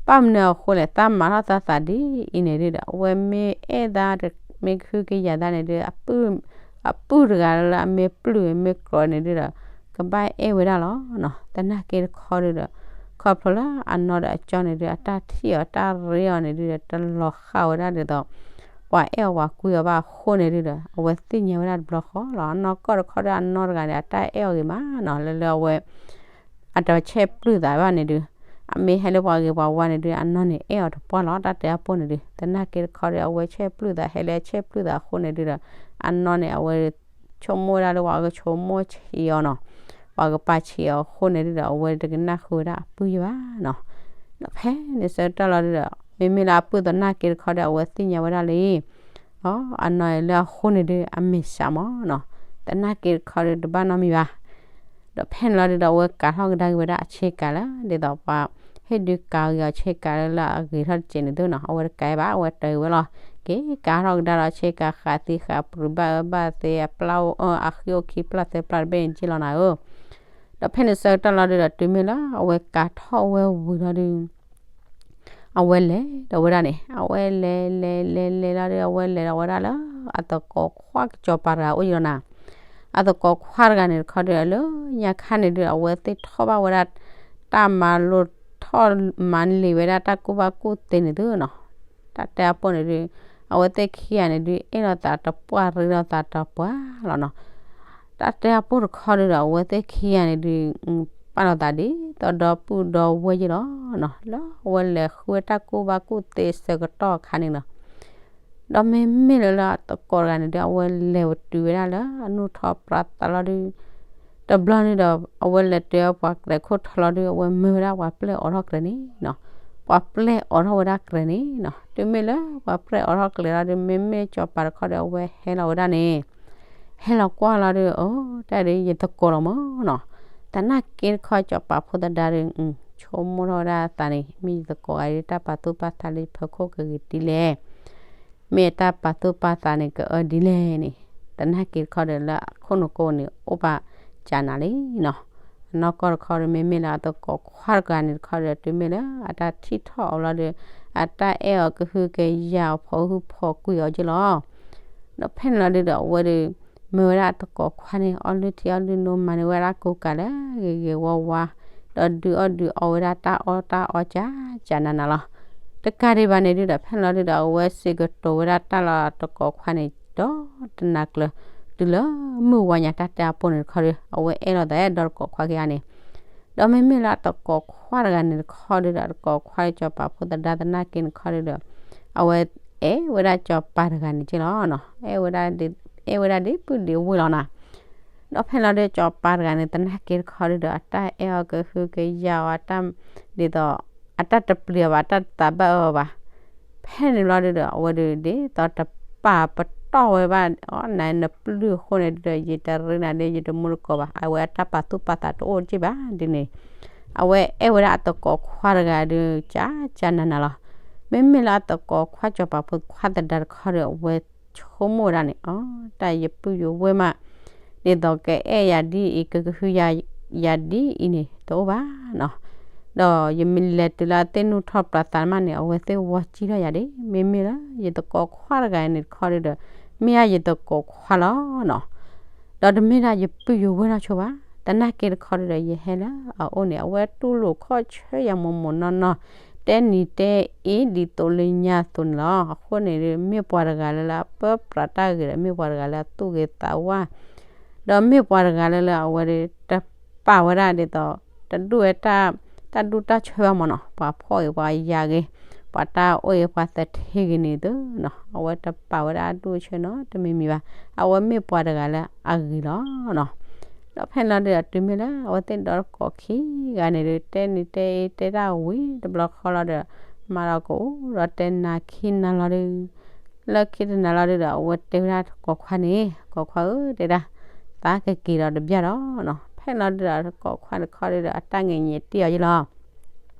ဘၣ်မနုၤအဃိလဲၣ်, တၢ်မၤထီၣ်သးသးဒ်အံၤန့ၣ်ဒုးဒီး အဝဲမ့ၢ်အဲၣ်သး မ့ၢ်ကဟုကယာ်သးန့ၣ်ဒုး အပုၢ်တဂၤလၢအမ့ၢ်ပျုၢ်မ့ၢ်ကြၢးန့ၣ်ဒုးဒီး ကဘၣ်အဲၣ်ဝဲဒၣ်လီၤနီၤ. သနာ်က့တခီဒုးဒီး ခီဖျိလၢအနီၢ်ဒီးအကၠီန့ၣ်ဒုး အတၢ်ထံၣ်အီၤတၢ်ရ့အီၤန့ၣ်ဒုးဒီး တလီၤဃာ်ဝဲဒၣ်ဒ်သိး ပှၤအဲၣ်အီၤပှၤကွံအီၤဘၣ်အဃိန့ၣ်ဒုးဒီး အဝဲသ့ၣ်ညါဝဲဒၣ်တဘျီဃီလီၤ. အနီၢ်ကီၢ်တခီဒီး အနီၢ်တဂၤန့ၣ် အတၢ်အဲၣ်အီၤဂ့ၤမးနီၤ, လၢလၢအဝဲ အတဆဲးပျုၢ်သးဘၣ်န့ၣ်ဒုး အမ့ၢ်ဟဲလၢပှၤဂ့ၤပှၤဝါန့ၣ်ဒုး အနီၢ်န့ၣ်အဲၣ်အီၤတပှၢ်လီၤ. တၢ်တဲအပိၢ်န့ၣ်ဒုး သနာ်က့တခီဒီး အဝဲဆဲးပျုၢ်သး ဟဲလၢအဆဲးပျုၢ်သးအဃိန့ၣ်ဒုးဒီး အနီၢ်န့ၣ် အဝဲဆိကမိၣ်ဝဲဒၣ်လၢပှၤကဆိကမိၣ်ဆံးအီၤနီၤ, ပှၤကပာ်ဆံးအီၤအဃိန့ၣ်ဒုးဒီး အဝဲတကနၣ်ဃုာ်ဝဲဒၣ်အပုၢ်ယဘၣ်နီၤ. ဒီးဖဲန့ၣ်ဆၢကတီၢ်လီၤဒုးဒီး မ့မ့ၢ်လၢအပုၢ်သနာ်က့တခီဒီး အဝဲသ့ၣ်ညါဝဲဒၣ်လံ အီ အနီၢ်အံၤလၢအဃိန့ၣ်ဒုး အမဲာ်ဆှးမးနီၤ, သနာ်က့တခီဒီး တဘၣ်နီတမံၤဘၣ်. ဒီးဖဲန့ၣ်လီၤဒုးဒီး အဝဲကၤထီၣ်ကဒါက့ၤဝဲဒၣ်အဆ့ကၤလၢ ဒ်သိးပှၤ ဟ့ၣ်ဒုးကၤက့ၤအီၤဆ့ကၤလၢ လၢအဂ့ၤထီၣ်တစဲးန့ၣ်သုနီၤ, အဝဲတကၤဘၣ် အဝဲတၢ်ဂ့ၤဝဲလီၤ. က့ၤကၤထီၣ်ကဒါဒီးဆ့ကၤ ဃးသံဃးပြူၤ ဘၣ်အၢဘၣ်သီ အပျၢ်အိၣ် အဃံအိၣ်ခံပျၢ်သၢပျၢ်တဘ့ၣ်န့ၣ်က့လီၤနၤဧၢ. ဒီးဖဲန့ၣ်ဆၢကတီၢ်လီၤဒုးဒီး တုၤမ့ၢ်လၢအဝဲကၤထီၣ်ဝဲဝံၤလီၤဒုး အဝဲလဲၤဒီးဝဲဒၣ်န့ၣ် အဝဲလဲၤလဲၤလဲၤလဲၤလီၤဒီး အဝဲလဲၤဒီးဝဲဒၣ်လၢ အသကိးခွါကစီၤပၤတဂၤအိၣ်ယံၤလီၤနၤ. အသကိးခွါတဂၤန့ၣ်တခီဒီး လၢညါခါန့ၣ်ဒုး အဝဲသ့ၣ်ထီၣ်ဘၣ်ဝဲဒၣ် တၢ်မၤလိထီၣ်မၤလံၤဝဲဒၣ်တၢ်ကူၣ်ဘၣ်ကူၣ်သ့န့ၣ်သုနီၤ. တၢ်တဲအပိၢ်န့ၣ်ဒုး အဝဲသ့ၣ်ခံဂၤန့ၣ်ဒုး အဲၣ်လိာ်သးတပှၢ်ရ့လိာ်သးတပှၢ်လီၤနီၤ. တၢ်တဲအပိၢ်တခီဒုးဒီး အဝဲသ့ၣ်ခံဂၤန့ၣ်ဒုး ပာ်လီၤသးဒ်သိးဒီပုၢ်ဒီဝဲၢ်ယံၤလီၤနီၤ. လၢအဝဲလဲၤဃုဝဲတၢ်ကူၣ်ဘၣ်ကူၣ်သ့ဆၢကတီၢ်အခါန့ၣ်နီၤ ဒီးမ့မ့ၢ်လၢလၢအသကိးတဂၤန့ၣ်ဒုး အဝဲလဲၤဝဲတုၤဝဲဒၣ်လၢအနူၢ်ထီပြးသးလီၤဒုး တဘျီန့ၣ်ဒီး အဝဲလဲၤတုၤပှၤကျဲခိၣ်ထီလီၤဒုး အဝဲမၢဝဲဒၣ်ပှၤပျဲၢ်အိးထီၣ်ကျဲန့ၣ်နီၤ. ပှၤပျဲၢ်အိးထီၣ်ဝဲဒၣ်ကျဲန့ၣ်နီၤ. တုၤမ့ၢ်လၢပှၤပျဲၢ်အိးထီၣ်ကျဲလီၤဒုး မ့မ့ၢ်စီၤပၤတခီဒီး အဝဲဟဲလီၤဝဲဒၣ်န့ၣ် ဟဲလီၤကွၢ်လီၤဒုး အိ တၢ်ဒုးယသကိးလီၤမးနီၤ. သနာ်က့တခီစီၤပၤဖိသဒါဒုး ဆိကမိၣ်ထီၣ်ဝဲဒၣ်အသးန့ၣ် မ့ၢ်ယသကိးဂၤဒုး တၢ်ပာ်သူၣ်ပာ်သးလၢယဖီခိၣ်ကဂ့ၤဒ်လဲၣ် မ့ၢ်အတၢ်ပာ်သူၣ်ပာ်သးန့ၣ် ကအၢဒ်လဲၣ်န့ၣ် သနာ်က့တခီဒီးလၢအခိၣ်နူာ်ကိးန့ၣ် အိၣ်ပာ်ကၢနၤလံနီၤ. အနီၢ်ကီၢ်တခီဒီး မ့မ့ၢ်လၢအသကိးခွါတဂၤန့ၣ်တခီဒီး တုၤမ့ၢ်လၢအတၢ်ထံၣ်ထီၣ်အီၤလီၤဒီး အတၢ်အဲၣ်အီၤကဟုကယာ်အီၤ ဖီၣ်ဟုဖီၣ်ကွံာ်အီၤက့လီၤ. ဒီးဖဲန့ၣ်လီၤဒုးဒီး အဝဲဒုး မၢဝဲဒၣ်အသကိးခွါန့ၣ် အီၣ်လုၢ်ထံအီၣ်လုၢ်နိ မၤန့ၢ်ဝဲဒၣ်ကူကၤလၢဂ့ၤဂ့ၤဝါဝါ ဒီးဒုးအီၣ်ဒုးအီဝဲဒၣ်တၢ်အီၣ်တၢ်အီကၢကၢနးနးလီၤ. တကးဒံးဘၣ်န့ၣ်ဒုးဒီး ဖဲန့ၣ်လီၤဒုးဒီး အဝဲစ့ၢ်ကီးတိၤဝဲဒၣ်တၢ်လီၢ်အသကိးခွါန့ၣ် ဒီတနၤကျၢၤ တုၤလၢမုၢ်ဝါညါတၢ်တဲအပိၢ်န့ၣ်တခီဒီး အဝဲအဲၣ်လိာ်သးအဲၣ်ဒီးသကိးခွါခံဂၤန့ၣ် ဒီးမ့မ့ၢ်လၢအသကိးခွါတဂၤန့ၣ်တခီဒုးဒီး အသကိးခွါဒီးစီၤပၤဖိသဒါသနာ်က့န့ၣ်တခီဒုးဒီး အဝဲအဲၣ်ဝဲဒၣ်စီၤပၤတဂၤန့ၣ်က့လီၤနီၤ. အဲၣ်ဝဲဒၣ်ဒ် အဲၣ်ဝဲဒၣ်ဒ်ပုၢ်ဒ့ဝ့ၢ်လီၤနီၤ. ဒီးဖဲလီၤဒုး စီၤပၤတဂၤန့ၣ် သနာ်က့တခီဒုးဒီး အတၢ်အဲၣ်အီၤကဟုကယာ်အီၤ အတၢ်ဒ်သိး အတၢ်တပျံၤအီၤဘၣ် အတၢ်တသးဘၣ်အၢအီၤဘၣ်. ဖဲန့ၣ်ဘျီဒုးဒီး အဝဲဒုးဒ်သိးတပာ်ပတီၢ်ဝဲဘၣ်အီၤ နနပျုၢ်အဃိန့ၣ်ဒုးဒီး ယတရ့နၤဒ် ယတမူတကိးဘၣ် အဝဲအတၢ်ပာ်သူၣ်ပာ်သးတအိၣ်က့ၢ်ဘၣ်ဒ်န့ၣ် အဝဲအဲၣ်ဝဲဒၣ်အသကိးခွါတဂၤဒုး ကကနၤနၤလီၤ. မ့မ့ၢ်လၢအသကိးခွါ စီၤပၤဖိခွါသဒါတခီဒီး အဝဲဆိကမိၣ်ဝဲဒၣ်န့ၣ် အီ တၢ်ယပုၢ်ယဝဲၢ်မး ဒ်သိးကအဲၣ်ယၤဒ်အံၤ ကကဟုယၤဒ်အံၤန့ၣ် တအိၣ်ဘၣ်နီၤ. ဒီးယမ့ၢ်လဲၤတုၤလၢအသ့ၣ်နူၢ်ထီၣ်ပျီသးမးန့ၣ် အဝဲသ့ၣ်ဝီစံၣ်ထီၣ်ယၤဒၣ် မ့မ့ၢ်လၢယသကိးခွါတဂၤန့ၣ်တခီဒုးဒီး မ့ၢ်ဒၣ်ယသကိးခွါလီၤနီၤ. ဒီးတမ့ၢ်ဒၣ်ယပုၢ်ယဝဲၢ်နီၢ်ဆိဘၣ်. သနာ်က့တခီဒုးဒီး ယဟဲလၢအအိၣ်န့ၣ် အဝဲတူၢ်လိာ်ခီၣ်ဆၢယၤမိၢ်မိၢ်နီၢ်နီၢ် တဲနံၤတဲအ့ ဒ်သိးလၢညါအသိးန့ၣ်လီၤ. အဃိန့ၣ်ဒုး မ့ၢ်ပှၤတဂၤလၢလၢအပၢပြးတၢ်ဂ့ၤဒီး မ့ၢ်ပှၤတဂၤလၢအသူၣ်ဂ့ၤသးဝါ ဒီးမ့ၢ်ပှၤတဂၤလၢလၢအဝဲဒၣ်တပာ်ဝဲဒၣ်ဒ်သိး တဒူၣ်ဝဲတၢ် တၢ်ဒူၣ်တၢ်ဆၢဘၣ်မးနီၤ. ပှၤဖှီၣ်ဂ့ၤပှၤယာ်ဂ့ၤ ပှၤတၢ်အိၣ်ဂ့ၤပှၤသထ့ဂ့ၤန့ၣ်သ့ၣ် အဝဲတပာ်ဝဲဒၣ်အဒူၣ်အဆၢနီတမံၤမံၤဘၣ်. အဝဲမ့ၢ်ပှၤတဂၤလၢအဂ့ၤလီၤနီၤ. ဒီးဖဲန့ၣ်လီၤဒုးဒီး တုၤမ့ၢ်လၢအဝဲသ့ၣ်ဒီတကိးခံဂၤန့ၣ်ဒုး တဲနံၤတဲအ့ တဲတၢ်ဝံၤတဘျီဃီလီၤဒီး မၤဒီးကအိၣ်ဒီးတဲနၤခံနၤလီၤဒုး လၢခံတနၤလီၤဒုးဒီး အဝဲတဲဝဲဒၣ်ကိးခွါန့ၣ် ကိးခွါဧၢ တဲဒၣ် သးကက့ၤဒီးတဘျၣ်ဒီးနီၤ. ဖဲန့ၣ်လီၤဒုးဒီး ကိးခွါတခီဒုးဒီး အတၢ်ငဲၤညဲးတ့ၢ်အီၤယ့ၢ်လီၤ.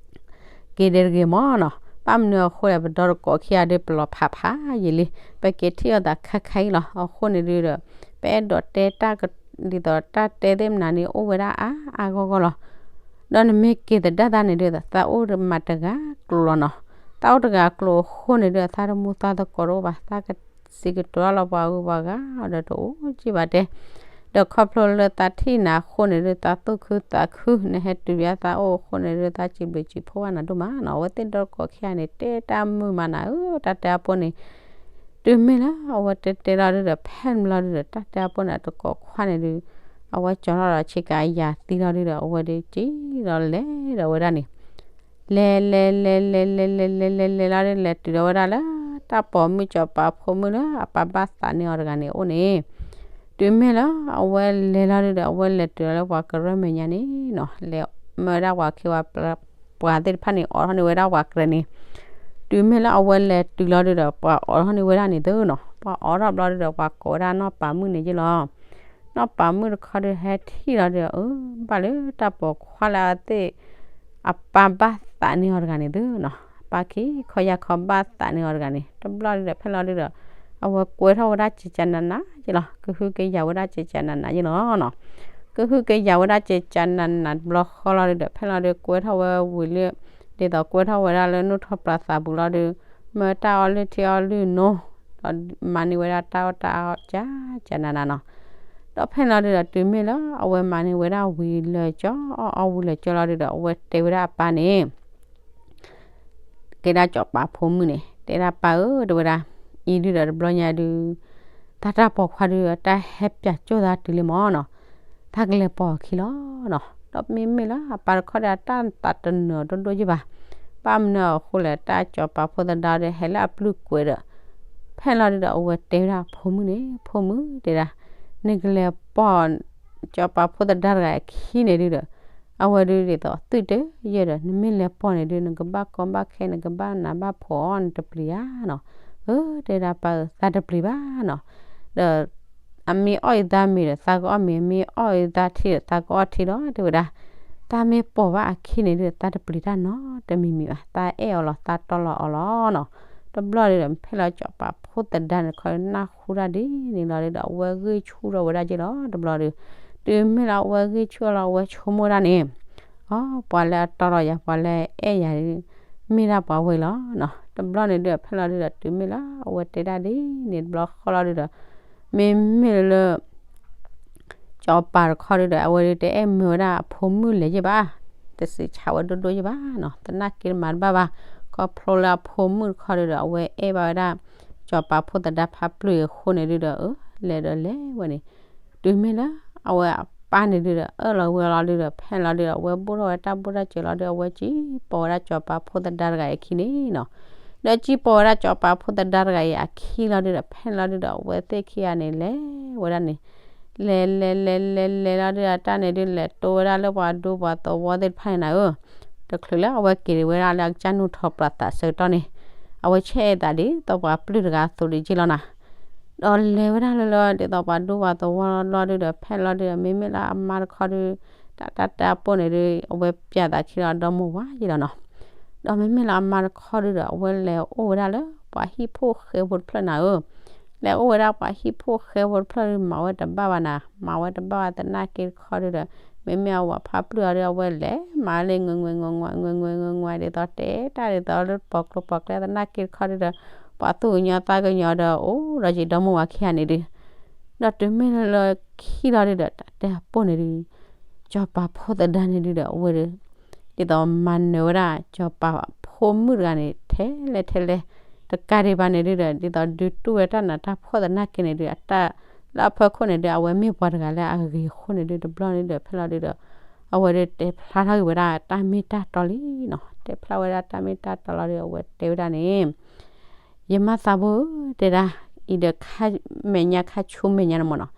က့ၤဒဲးတဂ့ၤမးနီၤ. ဘၣ်မနုၤအဃိလဲၣ် ပဒီတကိးခံဂၤဒုးပလီၤဖးဖးယံာ်လံ. ပက့ၤထံၣ်အီၤသးခါခါအံၤလီၤ. အဃိန့ၣ်ဒုးဒီး ပအဲၣ်ဒိးတဲတၢ် ဒ်သိးတၢ်တဲသ့ၣ်မနုၤန့ၣ် အိၣ်ဝဲဒၣ်အါအါဂီၢ်ဂီၢ်လီၤ. ဒီးနမ့ၢ်က့ၤသဒၣ်သးန့ၣ်ဒုး သးအိၣ်မးတဂၤကျိၤလီၤနီၤ. သးအိၣ်တဂၤကျိၤအဃိန့ၣ်ဒုး သးတမူသးသကိးတအိၣ်ဘၣ်. သးကစံးကတိၤလီၤပှၤဂုၤပှၤဂၤဒီးတအိၣ်က့ၢ်ဘၣ်တဲ ဒီးခီဖျိလၢသးထံၣ်နၤအဃိန့ၣ်ဒုး သးသူၣ်ခုသးခု နဟဲတုၤဘၣ်သးအိၣ်အဃိန့ၣ်ဒုး သးစံးဘျုးစံးဖှိၣ်ဘၣ်နၤဒိၣ်မးနီၤ. အဝဲသ့ၣ်ဒီတကိးခံဂၤန့ၣ် တဲတၢ်မုာ်မးနၤဧၢ တၢ်တဲအဖိန့ၣ် တုၤမ့ၢ်လၢအဝဲတဲတဲလီၤဒုးဒီး ဖဲန့ၣ်လီၤဒုးဒီး တၢ်တဲအဖိန့ၣ် တကိးခွါန့ၣ်ဒုး အဝဲကၠီၤထီၣ်ဒီးဆ့ကၤယၤသံလီၤဒုးဒီး အဝဲဒုးကံလီၤ လဲၤဒီးဝဲဒၣ်န့ၣ် လဲၤလဲၤလဲၤလဲၤလဲၤလဲၤလဲၤလဲၤလဲၤလီၤဒုး လဲၤတုၤဒီးဝဲဒၣ်လၢ တၢ်ပိာ်မုၣ် စီၤပၤဖိမုၣ်လၢအပၢ်ဘၣ်သးန့ၢ်အီၤတဂၤန့ၣ်အအိၣ်န့ၣ် တုၤမ့ၢ်လၢအဝဲလဲၤလီၤဒုးဒီး အဝဲလဲၤတုၤလီၤလၢပှၤကရၢမဲာ်ညါန့ၣ်နီၤ လဲၤမၢဝဲဒၣ်ပှၤခ့ပှၤ ပှၤသ့ၣ်တဖၣ်န့ၣ် အိးထီၣ်န့ၢ်ဝဲဒၣ်ပှၤကရၢန့ၣ် တုၤမ့ၢ်လၢအဝဲလဲၤတုၤလီၤဒုးဒီး ပှၤအိးထီၣ်န့ၢ်ဝဲဒၣ်န့ၣ်သ့နီၤ ပှၤအိးထီၣ်ဘျီဒုးဒီး ပှၤကိးဝဲဒၣ်နီၢ်ပၤမုၣ်န့ၣ်ယ့ၢ်လီၤ. နီၢ်ပၤမုၣ်တခီဒုး ဟဲထံၣ်လီၤဒုးဒီး အၢ ဘၣ်လၢတၢ်ပိာ်ခွါလၢအဝဲသ့ၣ် အပၢ်ဘၣ်သးန့ၢ်အီၤတဂၤန့ၣ်သ့နီၤ အပၢ်ခံခီယၢ်ခီဘၣ်သးန့ၢ်အီၤတဂၤန့ၣ် တဘျီဒုးဒီး ဖဲလီၤဒုးဒီး အဝဲကွဲထီၣ်ဝဲဒၣ်ကကနန ယ့ၢ်လီၤ ကဟုကယာ်ဝဲဒၣ်ကကနနယ့ၢ်လီၤနီၤ ကဟုကယာ်ဝဲဒၣ်ကကနနတဘျီဃီလီၤဒုးဒီး ဖဲလီၤဒုးကွဲထီၣ်ဝဲဝံၤလၢ ဒ်သိးကွဲထီၣ်ဝဲဒၣ်လၢနူၢ်ထီၣ်ပျီသးပူၤလီၤဒုး မၢတၢ်အီၣ်လုၢ်ထံအီၣ်လုၢ်နိ ဒီးမၤန့ၢ်ဝဲဒၣ်တၢ်အီၣ်တၢ်အီကကနနနီၤ ဒီးဖဲန့ၣ်လီၤဒုးဒီး တုၤမ့ၢ်လၢအဝဲမၤန့ၢ်ဝဲဒၣ်ဝံၤလၢာ်ကၠီ အီၣ်အီဝံၤလၢာ်ကၠီလီၤဒုးဒီး အဝဲတဲဝဲဒၣ်အပၢ်န့ၣ် ကဲဒၣ်စီၤပၤဖိမုၣ်န့ၣ် တဲဒၣ်ပၢ်ဧၢ တဲဝဲဒၣ် အံၤဒုးဒီးတဘျီညါဒုး တၢ်တၢ်ပိာ်ခွါဒုး တၢ်ဟဲပၠးကၠိၣ်သးတုၤလံမးနီၤ တၢ်ကလဲၤပိာ်အခံလီၤနီၤ ဒီးမ့မ့ၢ်လၢအပၢ်တခီဒီး တၢ်သးတနၢၤဒိၣ်ဒိၣ်ယ့ၢ်ဘၣ် ဘၣ်မနုၤအဃိလဲၣ် တၢ်စီၤပၤဖိသဒါဒီး ဟဲလၢအပျုၢ်ကွဲးဒီး ဖဲလီၤဒုးဒီး အဝဲတဲဝဲဒၣ်ဖိမုၣ်န့ၣ် ဖိမုၣ်တဲဒၣ် နကလဲၤပိာ် စီၤပၤဖိသဒါတဂၤအခံန့ၣ်ဒုးဒီး အဝဲဒုးဒ်သိးသုးတယဲၢ်ဒီး နမ့ၢ်လဲၤပိာ်န့ၣ်ဒုး နကဘၣ်ကီဘၣ်ခဲ နကဘၣ်နးဘၣ်ဖှီၣ်အီၤ နတပျံၤဧါနီၤ အၢ တဲဒၣ်ပၢ်ဧၢ သးတပျံၤဘၣ်နီၤ ဒီး အမ့ၢ်အီၣ်အံၤသးမ့ၤဒီး သးကအီၣ်မ့ၤ မ့ၢ်အီၣ်အံၤသးထံဒီး သးကအီၣ်ထံလီၤ တဲဝဲဒၣ် သးမ့ၢ်ပိာ်ဘၣ်အခံန့ၣ်ဒုး သးတပျံၤတၢ်နီတမံၤမံၤဘၣ် သးအဲၣ်အီၤလီၤ သးတီလီၤအီၤလီၤနီၤ တဘျီဒုးဒီး ဖဲလီၤစီၤပၤဖိသဒါန့ၣ်တခီ နၢ်ဟူတၢ်ဒ်န့ၣ်လီၤဒုးဒီး အဝဲဂံၢ်ဆူၣ်ထီၣ်ဝဲဒၣ်က့ၢ်လီၤ တဘျီဒုး တုၤမ့ၢ်လၢအဝဲဂံၢ်ဆူၣ်လီၤ အဝဲဆိကမိၣ်ဝဲဒၣ်န့ၣ် အီ ပှၤလၢအတီလီၤယၤ ပှၤလၢအအဲၣ်ယၤဒုး မ့ၢ်ဒၣ်ပှၤဝဲအံၤလီၤနီၤ တဘျီန့ၣ်ဒုးဒီး ဖဲလီၤဒုးဒီး တုၤမ့ၢ်လၢအဝဲတဲဒၣ်ဒ်န့ၣ်တဘျီဃီလီၤဒုးဒီး မ့မ့ၢ်လၢ စီၤပၤတခီဒုးဒီး အဝဲဒုးတအဲၣ်မၢဝဲဒၣ်အဖိမုၣ်လဲၤယ့ၢ်ဘၣ် တစံးဆၢဝဲဒိၣ်ဒိၣ်ယ့ၢ်ဘၣ်နီၤ သနာ်က့တမၤတဘၣ်ဘၣ် ခီဖျိလၢအဖိမုၣ်တခီဒုးဒီး အဝဲအဲၣ်ဘၣ်ဝဲဒၣ် စီၤပၤဖိသဒါဖးပျုၢ်အံၤအဃိန့ၣ်ဒုးဒီး အၢ လဲၤဒီးလဲၤဝဲန့ၣ် တုၤမ့ၢ်လၢ အဝဲအပၢ်န့ၣ်ဒုးဒီး အၢၣ်လီၤဝံၤလီၤဒုးဒီး ဖဲလီၤဒုးဒီး အဝဲဘိၣ်ထီၣ်ဝဲတၢ်ဘိၣ်တၢ်စၢၤလီၤဒုး အဝဲစံၣ်ပိာ်ဝဲဒၣ်စီၤပၤဖိသဒါတဂၤအံၤအခံန့ၣ်နီၤ ဒီးစံၣ်ပိာ်ဝဲဒၣ်စီၤပၤဖိသဒါတဂၤအံၤအခံလီၤဒုးဒီး ဖဲလီၤဒုးဒီး အဝဲသ့ၣ်ခံဂၤန့ၣ်လဲၤဝဲဒၣ်န့ၣ် လဲၤလဲၤလဲၤလဲၤလဲၤလီၤဒုး အတၢ်န့ၣ်ဒုး လဲၤတိဝဲဒၣ်လၢပှၤဒူပှၤသဝီသ့ၣ်တဖၣ်န့ၣ်နၤဧၢ, တချုးလၢအဝဲက့ၤဝဲဒၣ်လၢအကစၢ်နူၢ်ထီၣ်ပြးသးဆၢကတီၢ်န့ၣ်, အဝဲဆဲးအသးဒ်သိးပှၤပျုၢ်တဂၤအသိးဒ်က့လီၤနၤ. ဒီးလဲၤဝဲဒၣ်လၢလၢ ဒ်သိးပှၤဒူပှၤသဝီလီၤဒုးဒီး ဖဲလီၤဒုးဒီး မ့မ့ၢ်လၢအမါတခီဒုး တၢ်တၢ်တဲအပိၢ်န့ၣ်ဒုး အဝဲပျဲသးခံလီၤဒီမိၢ်ဝၤယ့လီၤနီၤ. ဒီးမ့မ့ၢ်လၢအမါတခီဒုးဒီး အဝဲလဲၤအိၣ်ဝဲဒၣ်လၢပှၤဟံၣ်ဖိဃဲဖိတဖျၢၣ်နၤဧၢ, လဲၤအိၣ်ဝဲဒၣ်ပှၤဟံၣ်ဖိဃဲဖိတဖျၢၣ်ဒုး မၤဝဲတဘၣ်ဘၣ်နၤ, မၤဝဲတဘၣ်ဘၣ်သနာ်က့တခီဒုးဒီး မ့မ့ၢ်အဝၤဖးပျုၢ်အီၤဒုး အဝဲလဲၤမၤလၢ ငွဲငွဲငွဲငွဲ ငွဲငွဲငွဲငွဲ ဒ်သိးတဲတၢ်ဒ်သိးလၢပီၤကျိပီၤကျဲသနာ်က့တခီဒုးဒီး ပှၤသူၣ်ကညီၤသးကညီၤဒီး အိၣ်ဒီးယ့ဒီမိၢ်ဝၤခံဂၤန့ၣ်ဒုး, ဒီးတုၤမ့ၢ်လၢလၢခံလီၤဒုးဒီး တၢ်တဲအပိၢ်န့ၣ်ဒုး စီၤပၤဖိသဒါန့ၣ်ဒုးဒီး အဝဲဒုး ဒ်သိးမၤနၢၤဝဲဒၣ် စီၤပၤဖိမုၣ်တဂၤန့ၣ် ထဲလဲၣ်ထဲလဲၣ် တကးဒံးဘၣ်န့ၣ်ဒုးဒီး ဒ်သိးဒုးတူၢ်ဝဲတၢ်နးတၢ်ဖှီၣ်သနာ်က့န့ၣ်ဒုး အတၢ်လၢအဖီခိၣ်န့ၣ်ဒုး အဝဲမ့ၢ်ပှၤတဂၤလၢအဂ့ၤအဃိန့ၣ်ဒုး တဘျီန့ၣ်ဒီး ဖဲလီၤဒုးဒီး အဝဲဒုးတဲဖျါထီၣ်က့ၤဝဲဒၣ်တၢ်မ့ၢ်တၢ်တီလံနီၤ, တဲဖျါဝဲဒၣ်တၢ်မ့ၢ်တၢ်တီလီၤဒုး အဝဲတဲဝဲဒၣ်န့ၣ် ယမါသးဘိဧၢ တဲဒၣ်, အံၤဒီး မဲာ်ညါခါဆူမဲာ်ညါန့ၣ်မ့ၢ်နီၤ,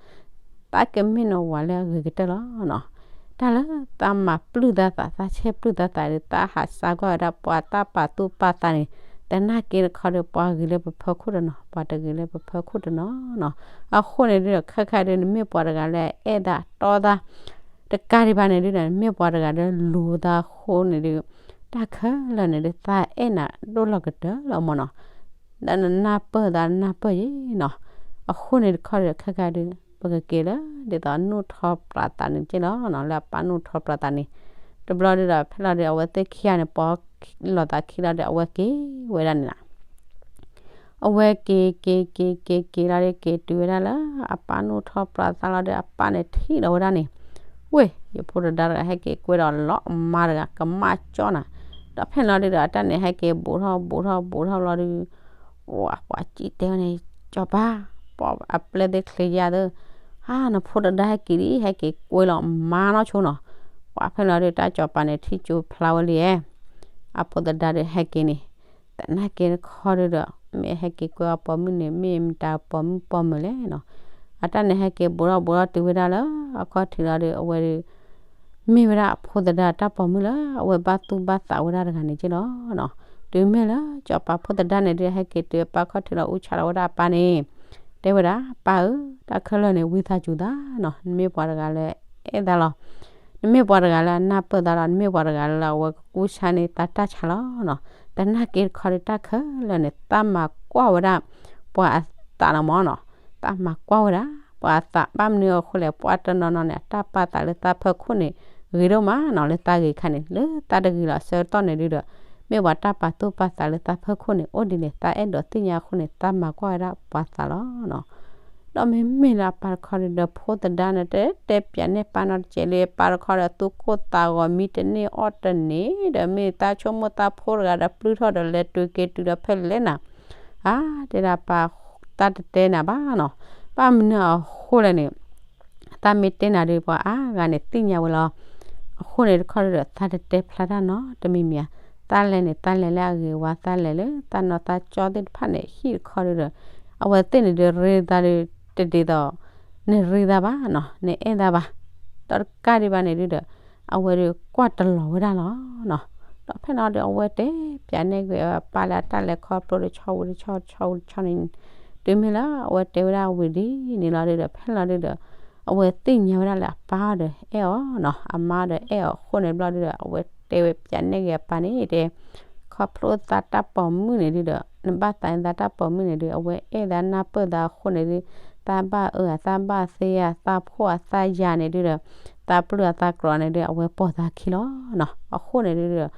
သးကမ့ၢ်နဝၤလၢအဂ့ၤကတၢၢ်လီၤနီၤ. တၢ်လၢသးမၤပျုၢ်သးသး သးဆဲးပျုၢ်သးသးဒီး သးဟးစါကွၢ်ဝဲဒၣ်ပှၤတၢ်ပာ်သူၣ်ပာ်သးန့ၣ် သနာ်က့တခီဒီး ပှၤဂ့ၤလၢပဖီခိၣ်တနီၤ ပှၤတဂ့ၤလၢပဖီခိၣ်တနီၤနီၤ. အဃိန့ၣ်ဒုးဒီး ခဲခါဒုး နမ့ၢ်ပှၤတဂၤလၢအအဲၣ်သးတီသး တကးဒံးဘၣ်န့ၣ်ဒုးဒီး နမ့ၢ်ပှၤတဂၤလၢလူၤသးအဃိန့ၣ်ဒုး တၢ်ခဲလၢာ်န့ၣ်ဒုး သးအဲၣ်နၤဒိၣ်လီၤကတၢၢ်လီၤမ့ၢ်နီၤ. ဒီးနနၢ်ပၢၢ်သးနၢ်ပၢၢ်ယ့ၣ်နီၤ. အဃိန့ၣ်တခီဒီး ခဲခါဒုး ပကက့ၤလၢ ဒ်သိးနူၢ်ထီၣ်ပြးသးန့ၣ်က့လီၤနီၤ, လၢအပၢ်နူၢ်ထီၣ်ပြးသးန့ၣ် တဘျီဒုးဒီး ဖဲလီၤဒုး အဝဲသ့ၣ်ခံဂၤန့ၣ် ပိာ်လိာ်သးခံလီၤဒီး အဝဲက့ၤဝဲဒၣ်န့ၣ်လီၤ. အဝဲက့ၤက့ၤက့ၤက့ၤက့ၤလီၤဒီး က့ၤတုၤဝဲဒၣ်လၢအပၢ်နူၢ်ထီၣ်ပြးသးလီၤဒီး အပၢ်န့ၣ်ထံၣ်လီၤဝဲဒၣ်န့ၣ်, ဝ့ၢ် ယဖိတဒါတဂၤ ဟဲက့ၤကွဲဒီးလီၤအမါတဂၤ ကမၣ်ကၠီနၤ. ဒီးဖဲလီၤဒုးဒီး အတၢ်န့ၣ် ဟဲက့ၤဘူးထီၣ်ဘူးထီၣ်ဘူးထီၣ်လီၤဒုး ဝဲ ပှၤစံၣ်တဲဝဲန့ၣ် စီၤပၤ, ပှၤအပျဲၢ်သ့ၣ်ချ့ယါသၢ, ဟါ နဖိတဒါဟဲက့ၤဒံး ဟဲက့ၤကွဲလီၤမါနီၢ်ဆိနီၤ. ပှၤဖဲလီၤဒုး တၢ်စီၤပၤန့ၣ် ထံၣ်ကၠိဖျါဝဲလံဧါ. အဖိသဒါဒုးဟဲက့ၤန့ၣ် သနာ်က့တခီဒုးဒီး မ့ၢ်ဟဲက့ၤကွဲအပိာ်မုၣ်န့ၣ် မ့ၢ်မတၤပိာ်မုၣ်ပိာ်မုၣ်လဲၣ်နီၤ. အတၢ်န့ၣ်ဟဲက့ၤဘူးထီၣ်ဘူးထီၣ်တုၤဝဲဒၣ်လၢ အခီၣ်ထံးလီၤဒီး အဝဲဒုး မ့ၢ်ဝဲဒၣ်အဖိသဒါတၢ်ပိာ်မုၣ်လၢ အဝဲဘၣ်သူၣ်ဘၣ်သးဝဲဒၣ်တဂၤန့ၣ်က့လီၤနီၤ. တုၤမ့ၢ်လၢစီၤပၤဖိသဒါန့ၣ်ဒုး ဟဲက့ၤတုၤအပၢ်ခီၣ်ထံးလီၤ အူဆါလီၤဝဲဒၣ်အပၢ်န့ၣ် တဲဝဲဒၣ် ပၢ်ဧၢ, တၢ်ခဲလၢာ်န့ၣ် ဝံသးစူၤသးနီၤ, နမ့ၢ်ပှၤတဂၤလၢအဲၣ်သးလီၤ. နမ့ၢ်ပှၤတဂၤလၢအနၢ်ပၢၢ်သးလီၤ, နမ့ၢ်ပှၤတဂၤလၢအဝဲကကူစါန့ၢ်သးတၢ်ဆါလီၤနီၤ. သနာ်က့တခီဒုး တၢ်ခဲလၢာ်န့ၣ် သးမၤကွၢ်ဝဲဒၣ်ပှၤအသးလီၤမ့ၢ်နီၤ. သးမၤကွၢ်ဝဲဒၣ်ပှၤအသး ဘၣ်မနုၤအဃိလဲၣ်, ပှၤတနီၤနီၤန့ၣ် အတၢ်ပာ်သးလၢသးဖီခိၣ်န့ၣ် ဂ့ၤဒိၣ်မးနီၤ, လၢသးဂ့ၤခါန့ၣ် လၢသးတဂ့ၤလီၤအဆၢကတီၢ်န့ၣ်ဒုးဒီး မ့ၢ်ပှၤတၢ်ပာ်သူၣ်ပာ်သးလၢသးဖီခိၣ်န့ၣ် အိၣ်ဒ်န့ၣ် သးအဲၣ်ဒိးသ့ၣ်ညါအဃိန့ၣ် သးမၤကွၢ်ဝဲဒၣ်ပှၤသးလီၤနီၤ. ဒီးမ့မ့ၢ်လၢအပၢ်တခီဒုးဒီး ဖိသဒါန့ၣ် တတဲပၠးနဲၣ်ပၢ်နီတစဲးလၢ ပၢ်တခီဒီး သူၣ်ကိၢ်သးဂီၤမံတန့ၢ်အီၣ်တန့ၢ်ဒီး မ့ၢ်သးဆိကမိၣ်သးဖိတဂၤဒီး ပျုၢ်ထီၣ်ဒီးလဲၤတုၤက့ၤတုၤဒီးဖဲလဲၣ်နၤ. အါ တဲဒၣ်ပၢ်, သးတတဲနၤဘၣ်နီၤ, ဘၣ်မနုၤအဃိလဲၣ်န့ၣ် သးမ့ၢ်တဲနၤဒီး ပှၤအါဂၤန့ၣ်သ့ၣ်ညါဝဲလီၤ. အဃိန့ၣ်တခီဒုးဒီး သးတတဲဖျါတၢ်နီတမံၤမံၤဧါ. သးလဲၤန့ၣ် သးလဲၤလၢအဂ့ၤဝါ, သးလဲၤလၢသးနီၢ်သးကၠီသ့ၣ်တဖၣ်န့ၣ် ဟံၣ်တခီဒုးဒီး အဝဲသ့ၣ်န့ၣ်ဒုးရ့သးဒုး တဒ်သိး နရ့သးဘၣ်နီၤ, နအဲၣ်သးဘၣ်. ဒီးတကးဒံးဘၣ်န့ၣ်ဒုးဒီး အဝဲဒုးကွၢ်တလီၤဝဲဒၣ်လီၤနီၤ. ဒီးဖဲလီၤဒုး အဝဲတဲပၠးနဲၣ်ကွံာ်အပၢ်လၢအတၢ်လဲၤခီဖျိတဆီဝံၤတဆီတဆီဝံၤတဆီန့ၣ် တုၤမ့ၢ်လၢအဝဲတဲဝဲဒၣ်ဝံၤဒ်န့ၣ်လီၤဒုးဒီး ဖဲလီၤဒုးဒီး အဝဲသ့ၣ်ညါဝဲဒၣ်လၢအပၢ်ဒီးအဲၣ်အီၤနီၤ, အမါဒီးအဲၣ်အီၤအဃိန့ၣ်ဘျီဒုးဒီး အဝဲတဲဝဲပၠးနဲၣ်ကွံာ်အပၢ်န့ၣ်တဲ ခီဖျိသးတၢ်ပိာ်မုၣ်န့ၣ်ဒုးဒီး နဘၣ်သးန့ၣ်သးတၢ်ပိာ်မုၣ်န့ၣ်ဒုး အဝဲအဲၣ်သးနၢ်ပၢၢ်သးအဃိန့ၣ်ဒုး သးဘၣ်အၢအသးဘၣ်သ့ဧါ သးဖိအသးယာ်န့ၣ်ဒုးဒီး သးပျုၢ်အသးကြီၤန့ၣ်ဒုး အဝဲပိာ်သးခံလီၤနီၤ. အဃိန့ၣ်ဒုးဒီး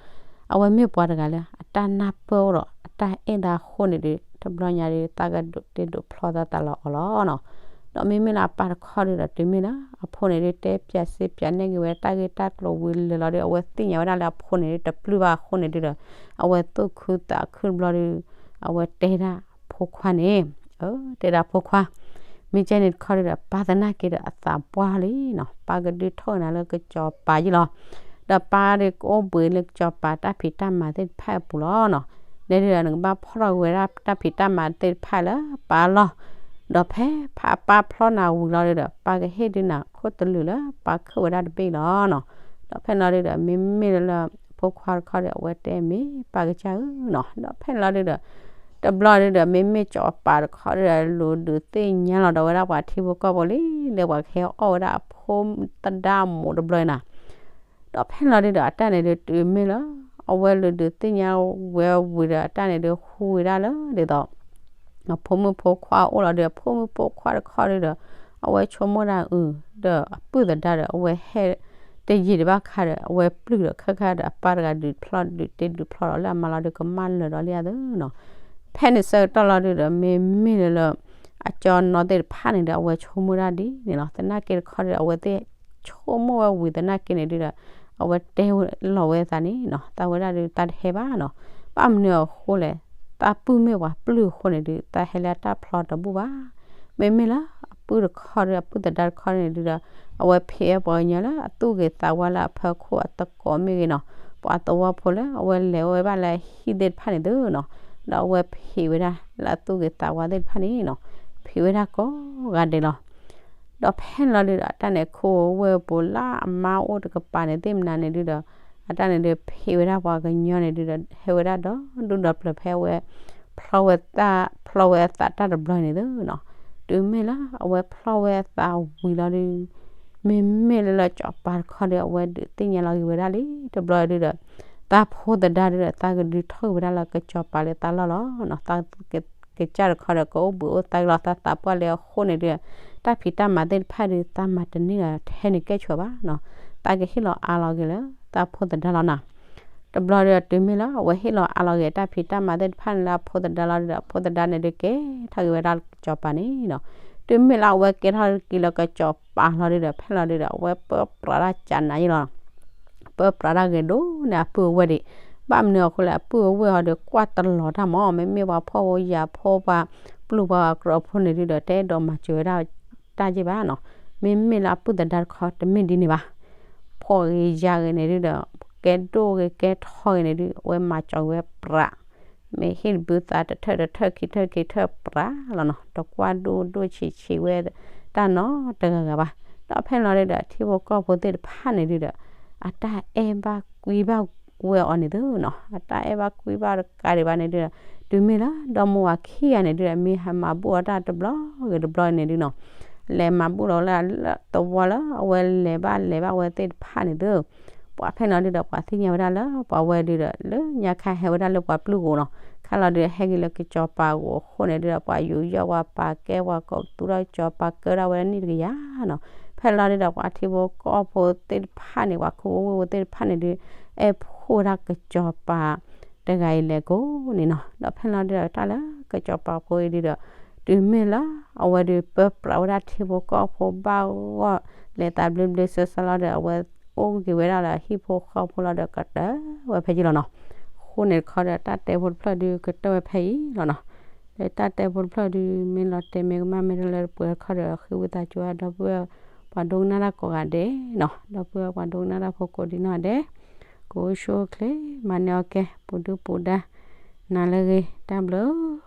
အဝဲမ့ၢ်ပှၤတဂၤလၢ အတၢ်နၢ်ပၢၢ်အိၣ်ဒီး အတၢ်အဲၣ်သးအဃိန့ၣ်ဒုး တဘျီညါဒုး သးကဒိးတ့ဒိးဖျီသးသးလီၤအီၤလီၤနီၤ. ဒီးမ့မ့ၢ်လၢအပၢ်တခီဒုးဒီး တုၤမ့ၢ်လၢအဖိန့ၣ်ဒုး တဲပၠးစ့ပၠးနဲၣ်က့ၤဝဲတၢ်ဂ့ၢ်တၢ်ကျိၤဝံၤလၢာ်လီၤဒုး အဝဲသ့ၣ်ညါဝဲဒၣ်လၢအဖိန့ၣ်ဒုး တပျုၢ်ဘၣ်အဃိန့ၣ်ဒုးဒီး အဝဲသူၣ်ခုသးခုတဘျီဒုး အဝဲတဲဒၣ်ဖိခွါန့ၣ်, အၢ တဲဒၣ်ဖိခွါ မ့ၢ်ကဲန့ၣ်တခီဒုးဒီး ပၢ်သနာ်က့ဒီးအသးပှၢ်လံနီၤ, ပၢ်ကဒုးထီၣ်ကနၤလၢကစီၤပၤယံလီၤ. ဒီးပၢ်ဒုးကအိၣ်ဘှံးလၢကစီၤပၤတၢ်ဖံးတၢ်မၤသ့ၣ်တဖၣ်အပူၤလီၤနီၤ. န့ၣ်ဒုးဒီး နကဘၣ်ဖီၣ်ထီၣ်ကွံာ်ဝဲဒၣ်တၢ်ဖံးတၢ်မၤသ့ၣ်တဖၣ်လၢပၢ်လီၤ. ဒီးဖဲဖးပၢ်ဖျီနၤဝံၤလီၤဒုဒီး ပၢ်ကဟ့ၣ်ဒုနၤခိၣ်တလုာ်လၢပၢ်ခုၣ်ဝဲဒၣ်တဘ့ၣ်လီၤနီၤ. ဒီးဖဲလီၤဒုဒီး မ့မ့ၢ်လၢလၢ ဖိခွါတခီဒီး အဝဲတဲမ့ၢ်ပၢ်ကစၢ်ဧၢနီၤ. ဒီးဖဲလီၤဒုဒီး တဘျီဒုဒီး မ့မ့ၢ်စီၤပၤတခီဒီး လူၤဒုးသ့ၣ်ညါလီၤဒီးဝဲဒၣ်ပှၤထံဖိကီၢ်ဖိလံ လၢပှၤကဟဲအီၣ်ဝဲဒၣ်အဖိသဒါမိၢ်တဘျီနီၤ. ဒီးဖဲလီၤဒုဒီး အတၢ်န့ၣ်ဒုးတုၤမ့ၢ်လၢ အဝဲလူၤဒုးသ့ၣ်ညါဝဲဝံၤဒီး အတၢ်န့ၣ်ဒုးဟူဝဲဒၣ်လၢဒ်သိး အဖိမုၣ်ဖိခွါအိၣ်လီၤဒီး အဖိမုၣ်ဖိခွါတခီဒုဒီး အဝဲဆိကမိၣ်ဒၣ်အု ဒီးအပုၢ်သဒါဒီး အဝဲဟဲတယံာ်တဘၣ်ခါဒီး အဝဲပျုၢ်ဒီးခဲခါဒီး အပၢ်တဂၤဒုးဖျီဒုးတ့ဒုးဖျီဒီးလၢအမါလီၤဒုးကမၣ်လၢာ်ဒီးလံအသိးနီၤ. ဖဲန့ၣ်ဆၢကတီၢ်လီၤဒုဒီး မ့မ့ၢ်လၢလၢ အကၠီနီၢ်သ့ၣ်တဖၣ်န့ၣ်ဒီး အဝဲဆိကမိၣ်ဒၣ်ဒ်န့ၣ်လီၤ. သနာ်က့တခီဒီး အဝဲသ့ၣ်ဆိကမိၣ်ဝဲဝံၤသနာ်က့န့ၣ်ဒုဒီး အဝဲတဲလီၤဝဲသးန့ၣ်နီၤ, သးဝဲဒၣ်ဒုး သးတဟဲဘၣ်နီၤ. ဘၣ်မနုၤအဃိလဲၣ်, သးပုၢ်မ့ၢ်ပှၤပျုၢ်အဃိန့ၣ်ဒုး သးဟဲလၢအတၢ်ဖျီတဘူၣ်ဘၣ်. မ့မ့ၢ်လၢအပုၢ်တခီဒီး အပုၢ်သဒါတခီန့ၣ်ဒုဒီး အဝဲဖံးဝဲပှၤကညီလၢအသူၣ်ဂ့ၤသးဝါလၢအဖီခိၣ်အသကိးမ့ၢ်ဂ့ၤနီၤ, ပှၤသဝီဖိလၢအဝဲလဲၤဝဲဘၣ်လၢအဟံၣ်သ့ၣ်တဖၣ်န့ၣ်သုနီၤ, ဒီးအဝဲဖံးဝဲဒၣ်လၢအသူၣ်ဂ့ၤသးဝါသ့ၣ်တဖၣ်န့ၣ်နီၤ, ဖံးဝဲဒၣ်ကိးဂၤဒဲးလီၤ. ဒီးဖဲန့ၣ်လီၤဒုဒီး အတၢ်န့ၣ်ခိၣ်ဝဲပူၤလၢအမါအိၣ်တကပၤန့ၣ်သ့ၣ်မနုၤန့ၣ်ဒုဒီး အတၢ်န့ၣ်ဒုးဖံးဝဲဒၣ်ပှၤကညီန့ၣ်ဒုဒီး ဟဲဝဲဒၣ်ဒီဒူၣ်ဒီပျၢၤဖဲဝဲ ဖျီဝဲသး ဖျီဝဲအသးတၢ်တဘျီန့ၣ်သုနီၤ, တုၤမ့ၢ်လၢအဝဲဖျီဝဲအသးဝံၤလီၤဒု မ့မ့ၢ်လၢလၢစီၤပၤတခီဒီး အဝဲဒုးသ့ၣ်ညါလီၤက့ၤဝဲဒၣ်လံ တဘျီဒုဒီး သးဖိသဒါဒုဒီး သးကဒုးထီၣ်က့ၤဝဲဒၣ်လၢကစီၤပၤလၢသးလီၢ်လီၤနီၤ, သးကစၢ်တခီဒီး ကအိၣ်ဘှံးအိၣ်သါက့ၤလီၤ သးသးပှၢ်လၢအဃိန့ၣ်ဒုဒီး တၢ်ဖံးတၢ်မၤသ့ၣ်တဖၣ်ဒုး သးမၤတန့ၢ်ဒီးထဲန့ၣ်ကဲဆိးဘၣ်နီၤ, သးကဟ့ၣ်လီၤအါလီၤက့ၤလၢသးဖိသဒါလီၤနီၤ. တဘျီဒီးတုၤမ့ၢ်လၢအဝဲဟ့ၣ်လီၤအါလီၤက့ၤတၢ်ဖံးတၢ်မၤသ့ၣ်တဖၣ်န့ၣ်လၢအဖိသဒါလီၤဒုဒီး အဖိသဒါန့ၣ်ဒုးကဲထီၣ်က့ၤဝဲဒၣ်လၢ ကစီၤပၤန့ၣ်နီၤ, တုၤမ့ၢ်လၢအဝဲကဲထီၣ်က့ၤလၢကစီၤပၤလီၤဒုဒီး ဖဲလီၤဒုဒီး အဝဲပၢပြးတၢ်ကနၤယံလီၤ ပၢပြးတၢ်ဂ့ၤဒိၣ်န့ၢ်အပုၢ်အဝဲၢ်ဒံး, ဘၣ်မနုၤအဃိလဲၣ် အပုၢ်အဝဲၢ်အီၤဒီးကွၢ်တလီၤတၢ်မး, မ့မ့ၢ်ပှၤဖှီၣ်ဖိယာ်ဖိ ပှၤပျုၢ်ပှၤကြၢးဖိန့ၣ်ဒုဒီး တအဲၣ်ဒိးမၤစၢၤဝဲဒၣ်တၢ်က့ၢ်ဘၣ်နီၤ, မ့မ့ၢ်လၢအပုၢ်သဒါတခီတမ့ၢ်ဒ်န့ၣ်ဘၣ်, ဖှီၣ်ဂ့ၤယာ်ဂ့ၤန့ၣ်ဒုဒီး ကဲဒိၣ်ဂ့ၤကဲထီဂ့ၤန့ၣ်ဒု အဝဲမၤစၢၤဝဲပြး မ့ၢ်ဟ့ၣ်တဘုသးတထၢၣ်တထၢၣ်ခံထၢၣ်ခံထၢၣ်ပြးလီၤနီၤ, တကွၢ်ဒိၣ်ဒိၣ်ဆံးဆံးဝဲတၢ်နီတဂၤဂၤဘၣ်. ဒီးဖဲန့ၣ်လီၤဒုဒီး ထံဖိကီၢ်ဖိသ့ၣ်တဖၣ်န့ၣ်ဒုဒီး အတၢ်အဲၣ်ဘၣ်ကွံဘၣ်ဝဲအီၤန့ၣ်သုနီၤ, အတၢ်အဲၣ်ဘၣ်ကွံဘၣ်တကးဒံးဘၣ်န့ၣ်ဒုဒီး တုၤမ့ၢ်လၢဒီမါဝၤခံဂၤန့ၣ်ဒုဒီး မ့ၢ်ဟဲမၤဘူၣ်အီၤတၢ်တဘျီဂ့ၤတဘျီန့ၣ်ဒုနီၤ, လဲၤမၤဘူၣ်လီၤဝဲဒၣ်လၢသဝီလၢအဝဲလဲၤဘၣ်လဲၤဘၣ်ဝဲသ့ၣ်တဖၣ်န့ၣ်သု ပှၤဖဲန့ၣ်လီၤဒုဒီး ပှၤသ့ၣ်ညါဝဲဒၣ်လၢပှၤဝဲဒုဒီး လၢညါခါဟဲဝဲဒၣ်လၢပှၤပျုၢ်ကိးနီၤ, ခါလီၤဒုဒီး ဟဲက့ၤလၢကစီၤပၤကိးအဃိန့ၣ်ဒုဒီး ပှၤယူးယီၣ်ပှၤပာ်ကဲပှၤကိးပသူထီၣ်ကစီၤပၤကဲဒၣ်ဝဲဒၣ်နံၣ်တကယၤနီၤ, ဖဲလီၤဒုဒီး ပှၤထံဖိကီၢ်ဖိသ့ၣ်တဖၣ်န့ၣ် ပှၤခိၣ်ဖိဝ့ၢ်ဖိသ့ၣ်တဖၣ်န့ၣ်ဒု အဲၣ်ဖှိၣ်ဝဲဒၣ်ကစီၤပၤတဂၤအံၤလဲၤကိးန့ၣ်နီၤ, ဒီးဖဲလီၤဒုဒီး တၢ်လၢကစီၤပၤဖိအံၤဒုဒီး တုၤမ့ၢ်လၢ အဝဲဒုးပၢပြးဝဲဒၣ်ထံဖိကီၢ်ဖိဘၣ်ဂီၢ် လဲၤသးဘျ့ဘျ့ဆှီဆှီလီၤဒီး အဝဲအိၣ်က့ၤဝဲဒၣ်လၢအဟံၣ်ဖိဃီဖိလီၤဒီး ကတၢၢ်ဝဲဖဲယံလီၤနီၤ, အဃိန့ၣ်တခီဒီး တၢ်တဲဖိတဖျၢၣ်ဒုကတၢၢ်ဝဲဖဲအံၤလီၤနီၤ, လၢတၢ်တဲဖိတဖျၢၣ်ဒု မ့ၢ်လီၤတဲာ်မ့ၢ်ကမၣ်မ့ၢ်တလၢတပှဲၤတခီဒီး ဃ့ဝံသးစူၤဒီပုၢ်ဝဲၢ် ပှၤဒိကနၣ်တၢ်ကိးဂၤဒဲးနီၤ, ဒီပုၢ်ဝဲၢ်ပှၤဒိကနၣ်တၢ်ဖိကိးဒံနီၢ်ဂၤဒဲး ကိးဆူၣ်အိၣ်ချ့ မၤန့ၢ်အီၤကဲ ပူၤဒုၣ်ပူၤဒါ နၤလၢအဂ့ၤ တၢ်ဘျုး